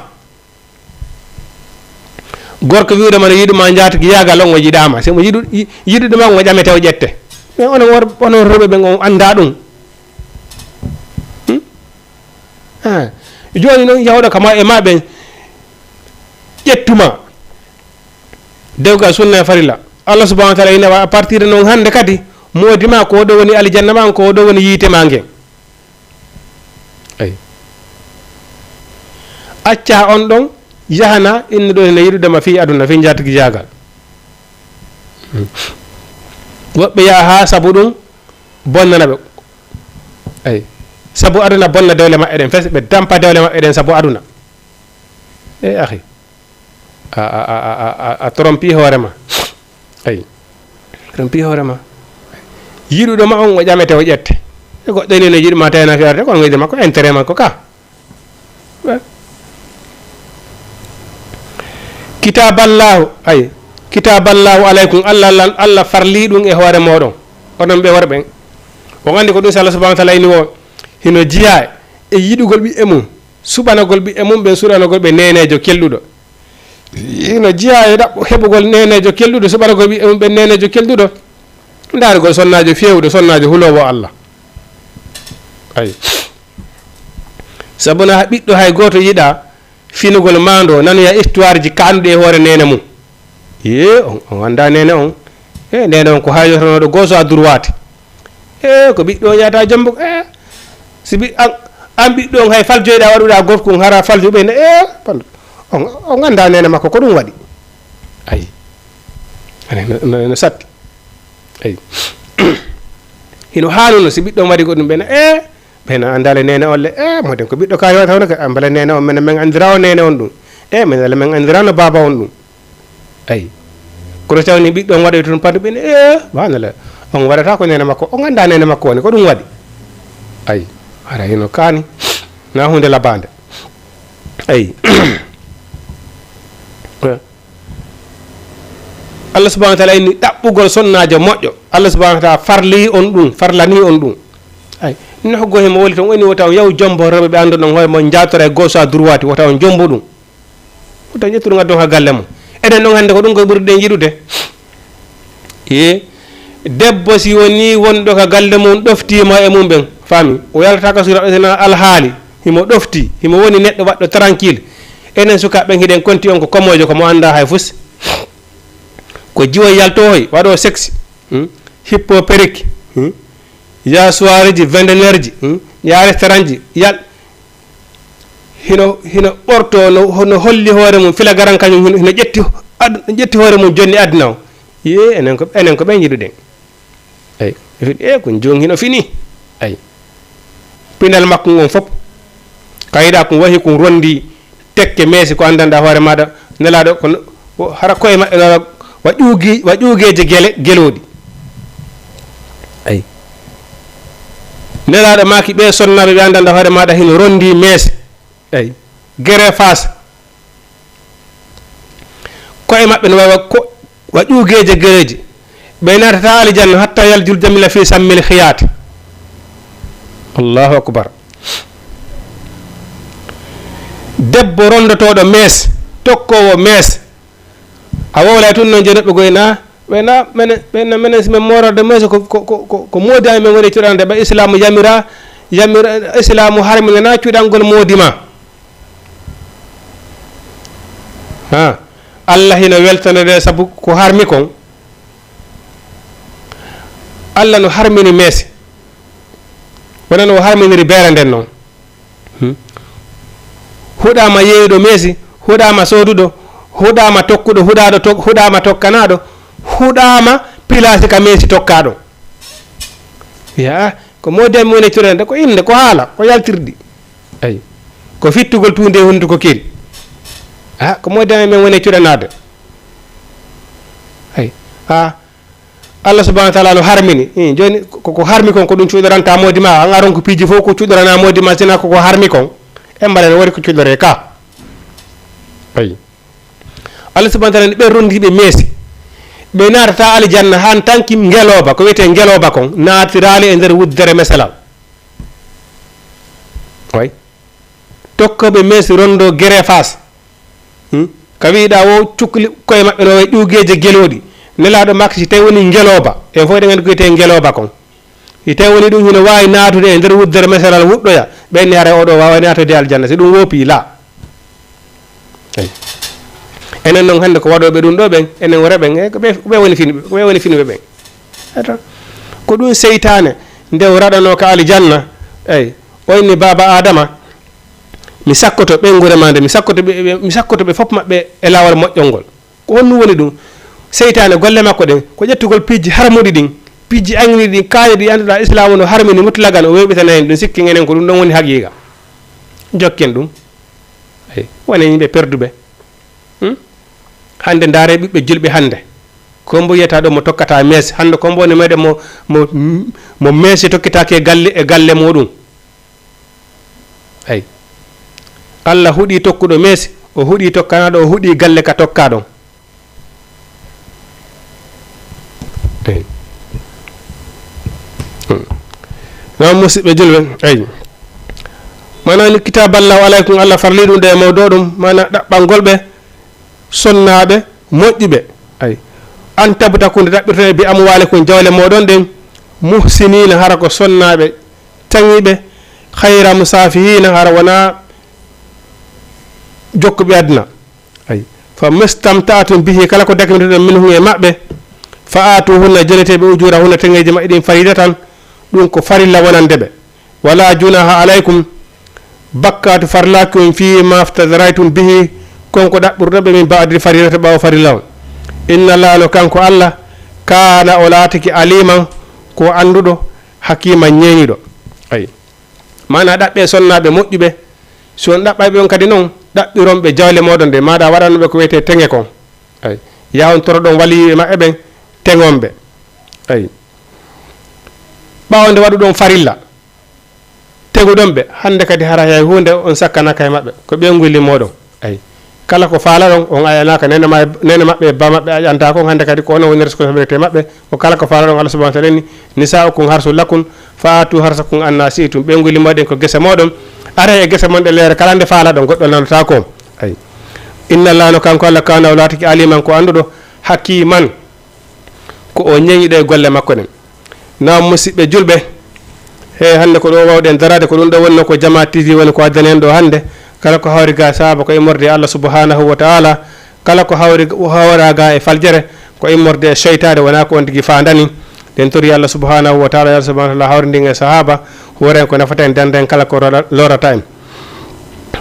Gorko wi'uɗo ma no yiɗuma njaatigi yaagal on o yiɗaama. Si mo yiɗu-, yi-, yiɗuɗo ma on o ƴamete o ƴette. Mais onon wor-, onon rewɓe ɓen on anndaa ɗum. Hmm? Ah. Jooni noon yawɗo kama e ma ɓen ƴettuma. Dewgal sunna e farilla. Allah subhanahu wa taala ina wa à partir de noon hannde kadi moodi ma ko ɗo woni aljanna ma ko ɗo woni yiite ma ngen. Ay. Acca on ɗon yahana innuɗo ene yiɗude ma fii aduna, fii njaatigi jaagal. Hmm. Woɓɓe yaha haa sabu ɗum bonnana ɓe. Ay. Sabu aduna bonna dewle maɓɓe ɗen, fes ɓe dampa dewle maɓɓe ɗen sabu aduna. E akhi. A, a, a, a, a, a trompi hoore ma. Ay. Trompi hoore ma. Yiɗuɗo ma on o ƴamete o ƴette. E goɗɗo ni no yiɗi ma tawena fiyarte ko on yiɗi makko intérêt makko ka. Eh. Kitaballahu, ay. Kitaballahu alaykum, Allah, Allah, Allah farli ɗum e hoore moɗon. Onon ɓe worɓe. On andi ko ɗum si Allah subhanahu wa taala ini o hino jiya e yiɗugol ɓiɓɓe mum, suɓanagol ɓiɓɓe mum ɓen, suɓanagol ɓe neeneejo kelɗuɗo. Hino jiya e ɗaɓɓo heɓugol neeneejo kelɗuɗo, suɓanagol ɓiɓɓe mum ɓen neeneejo kelɗuɗo. Ndaarugol sonnaajo feewuɗo, sonnaajo huloowo Allah. Ay. Sabu na ɓiɗɗo hay gooto yiɗa finugol maando, nanoya histoire ji kaanduɗi e hoore neene mum. Yee, on, on anndaa neene on. E neene on ko haylotonooɗo gauche à droite. E ko ɓiɗɗo on yahata jombo. E si ɓi-, an, an ɓiɗɗo on hay faljoyɗa waɗuɗa gof kun hara faljo ɓe ne. E panɗo. On, on anndaa neene makko ko ɗum waɗi. Ay. Ane no, no, no satti. Ay. Hino haanuno si ɓiɗɗo on waɗi goɗɗum ɓe ne. E ɓe na anndaale neene on le. E moden ko ɓiɗɗo kaari wata hono ka ambala neene on men, men anndira o neene on ɗum. E men ala men anndira no baaba on ɗum. Ay. Kono si tawni ɓiɗɗo on waɗoy toon panɗo ɓe ne, e, banala. On waɗata ko neene makko, on anndaa neene makko woni, ko ɗum waɗi. Ay. Hara hino kaani. Na huunde labande. Ay. Allah subhanahu wa taala inni ɗaɓɓugol sonnaajo moƴƴo. Allah subhanahu wa taala farli on ɗum, farlani on ɗum. Ay. Nohgo himo woli toon, woni wota on yaw jombo rewɓe ɓe annduɗon hoore mon, njaatora e gauche à droite, wota on jombo ɗum. Wota ƴettu ɗum addu on ha galle mum. Enen ɗon hannde ko ɗum ko ɓurɗen yiɗude. Ye, debbo si woni wonɗo ka galle mum ɗoftiima e mum ɓen, faami, o yaltata ka sura ɓe sena alhaali, himo ɗofti, himo woni neɗɗo waɗɗo tranquille. Enen sukaaɓe ɓen hiɗen konti on ko komoojo, ko mo anndaa hay fus. Ko jiwo yaltohoy, waɗo sexy, hmm? Hippo perruque, hmm? Ya soirée ji, vingt et une heures ji, hmm? Ya restaurant ji, yal-, hino, hino ɓorto, no, no holli hoore mum, filagaran kañum hino, hino ƴetti ad-, ƴetti hoore mum jonni aduna o. Yee, enen ko, enen ko ɓen yiɗuɗen. Eyi, e fi-, e ko jooni hino fini. Eyi. Pinal makko ngon fof, kayɗa ko wahi ko rondi tekke meese ko anndanɗa hoore maɗa, Nelaaɗo ko n-, o hara koye maɓɓe no wa ƴuugi-, wa ƴuugeeje gele, gelooɗi. Eyi. Nelaaɗo maaki ɓe sonnaaɓe ɓe anndanɗa hoore maɗa hino rondi meese. Eyi. Gere faas. Koye maɓɓe no wawa ko wa ƴuugeeje gereeji. Ɓe naatata aljanna hatta yaljul jamila fi sammil khiyaati. Allahu akbar. Debbo rondotooɗo mees, tokkoowo mees. A wowlay tun noon jenoɓe goyna, ɓe na, menen, ɓe na, menen si men moororde mees ko, ko, ko, ko, ko moodi amen woni cuɗande ɓe islaamu yamira, yamira, islaamu harminana cuɗangol moodi ma. Ha. Allah hino weltanode sabu ko harmi kon. Allah no harmini meese. Wonano o harminiri beere nden noon. Hmm. Huɗaama yeeyuɗo meesi, huɗaama sooduɗo, huɗaama tokkuɗo, huɗaaɗo to-, huɗaama tokkanaaɗo, huɗaama pilaasi ka meesi tokkaaɗo. Yaa, ko moodi amen woni cuɗande, ko innde, ko haala, ko yaltirdi. Eyi. Ko fittugol tuunde e hunnduko kiri. A, ko moodi amen woni cuɗanaade. Eyi. A, Allah subhanahu wa taala no harmini. Ii, jooni ko, ko harmi kon ko ɗum cuɗoranta moodi ma. An aron ko piiji fof ko cuɗorana moodi ma, sina ko, ko harmi kon. E mbaɗa no waɗi ko cuɗoree ka. Eyi. Allah subhanahu wa taala ni ɓen rondiiɓe meese. Ɓe naatata aljanna han tanki ngelooba, ko wiyetee ngelooba kon, naatiraali e nder wuddere meselal. Way. Tokkooɓe meesi rondo gerefaas. Hmm? Ka wiiɗa wo cukli koye maɓɓe no wayi ƴuugeeje gelooɗi. Nelaaɗo makko si tawi woni ngelooba. En fof eɗen nganndi ko wiyetee ngelooba kon. Si tawi woni ɗum hino waawi naatude e nder wuddere meseral wuɗɗoya, ɓen ni haray oɗo waaway naatude aljanna. Si ɗum woopii la. Eyi. Enen noon hannde ko waɗooɓe ɗum ɗo ɓen, enen o reɓen, e ko ɓe, ko ɓe woni fin-, ko ɓe woni finuɓe ɓen. Eto. Ko ɗum seytaane nde o raɗanoo ka aljanna. Eyi. O inni baaba Aadama, mi sakkoto ɓeynguure maa nde, mi sakkoto ɓe, ɓe, mi sakkoto ɓe fof maɓɓe e laawol moƴƴol ngol. Ko honɗum woni ɗum? Seytaane golle makko ɗen, ko ƴettugol piiji harmuɗi ɗin, piiji aŋniɗi ɗin, kaayuɗi ɗi annduɗaa Islaamu no harmini mutlagan, o weeɓitana en ɗum, sikken enen ko ɗum ɗon woni haqiiqa. Jokken ɗum. Eyi, wonen yimɓe perduɓe. Hmm? Hannde ndaare ɓiɓɓe julɓe hannde. Ko mbo yiyata ɗo mo tokkata meese. Hannde ko mbo woni meɗen mo, mo, mo meese tokkitaake e galle, e galle muɗum. Eyi. Allah huɗi tokkuɗo meese, o huɗi tokkanaaɗo, o huɗi galle ka tokka ɗon. Eyi. Hmm. Non, musidɓe julɓe, eyi. Maanaam ni kitaballahu alaykum, Allah farli ɗum ɗe e mawɗo ɗum, maanaam ɗaɓɓangol ɓe sonnaaɓe moƴƴuɓe. Eyi. An tabtaku nde ɗaɓɓirton bi amwalikum jawle moɗon ɗen, muhsinina hara ko sonnaaɓe taŋiiɓe, khayra musafihin hara wonaa jokkuɓe aduna. Ay. Fa mastamta'tum bihi, kala ko dakmitoɗon minhum e maɓɓe, fa atuhunna, jonete ɓe ujurahunna, teŋeeji maɓɓe ɗin faridatan, ɗum ko farilla wonande ɓe. Wala junaha alaykum, bakkaatu farlaaki on fi ma aftadraytum bihi, kon ko ɗaɓɓirɗon ɓe min ba'dil faridata ɓaawo farilla on. Inna Allaha no kanko Allah, kaana o laatiki aliman, ko annduɗo, hakiman ñeeñuɗo. Ay. Maana ɗaɓɓe sonnaaɓe moƴƴuɓe, si on ɗaɓɓay ɓe on kadi non, ɗaɓɓiron ɓe jawle mooɗon ɗe, maaɗa waɗano ɓe ko wiyetee teŋe kon. Ay. Yahon toroɗon waliyiɓe maɓɓe ɓen, teŋon ɓe. Ay. Ɓaawo nde waɗuɗon farilla, teguɗon ɓe, hannde kadi hara hay huunde on sakkanaaka e maɓɓe, ko ɓeynguuli mooɗon. Ay. Kala ko faalaɗon, on ayanaaka neene ma-, neene maɓɓe e ba maɓɓe aƴantaako on, hannde kadi ko onon woni responsabilité maɓɓe. Ko kala ko faalaɗon, Allah subhanahu wa ta'ala inni, "Nisa'ukum harsun lakum, fa atu harsakum anna shi'tum." Ɓeynguuli mooɗon ko gese mooɗon. Aree e gese mon ɗe leere kala nde faalaɗon, goɗɗo nanotaako on. Ay. Inna Allaha no kanko Allah kaana o laatiki aliman ko annduɗo, hakiman ko o ñeeñuɗo e golle makko ɗen. Naam, musidɓe julɓe, he hannde ko ɗo wawɗen daraade, ko ɗum ɗo wonno ko Jama T V woni ko addani en ɗo hannde. Kala ko hawri ga saaba ko immorde e Allah subhanahu wa ta'ala. Kala ko hawri, hawra ga e faljere, ko immorde e seytaane, wonaa ko on tigi faandani. Ɗen tori Allah subhanahu wa ta'ala, Allah subhanahu wa ta'ala hawrindin e sahaaba, huuren ko nafata en, danda en kala ko lora-, lorata en.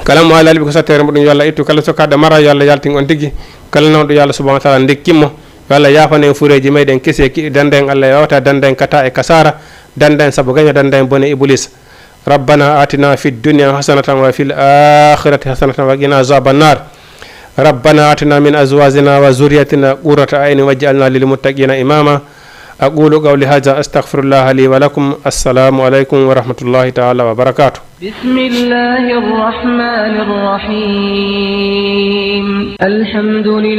Kala mo haali alɓi ko sattere mo ɗum, yo Allah ittu. Kala sokaaɗo mara, yo Allah yaltin on tigi. Kala nawɗo, yo Allah subhanahu wa ta'ala ndikkin mo. Yo Allah yaafan en fureeji meɗen kesi e kiɗi, danda en Allah e wawta, danda en kata e kasaara, danda en sabu gaño, danda en bone Iblis. ربنا آتنا في الدنيا حسنة وفي الآخرة حسنة وقنا عذاب النار. ربنا آتنا من أزواجنا وذرياتنا قرة أعين واجعلنا للمتقين إماما. أقول قولي هذا، أستغفر الله لي ولكم. السلام عليكم ورحمة الله تعالى وبركاته. بسم الله الرحمن الرحيم. الحمد لله.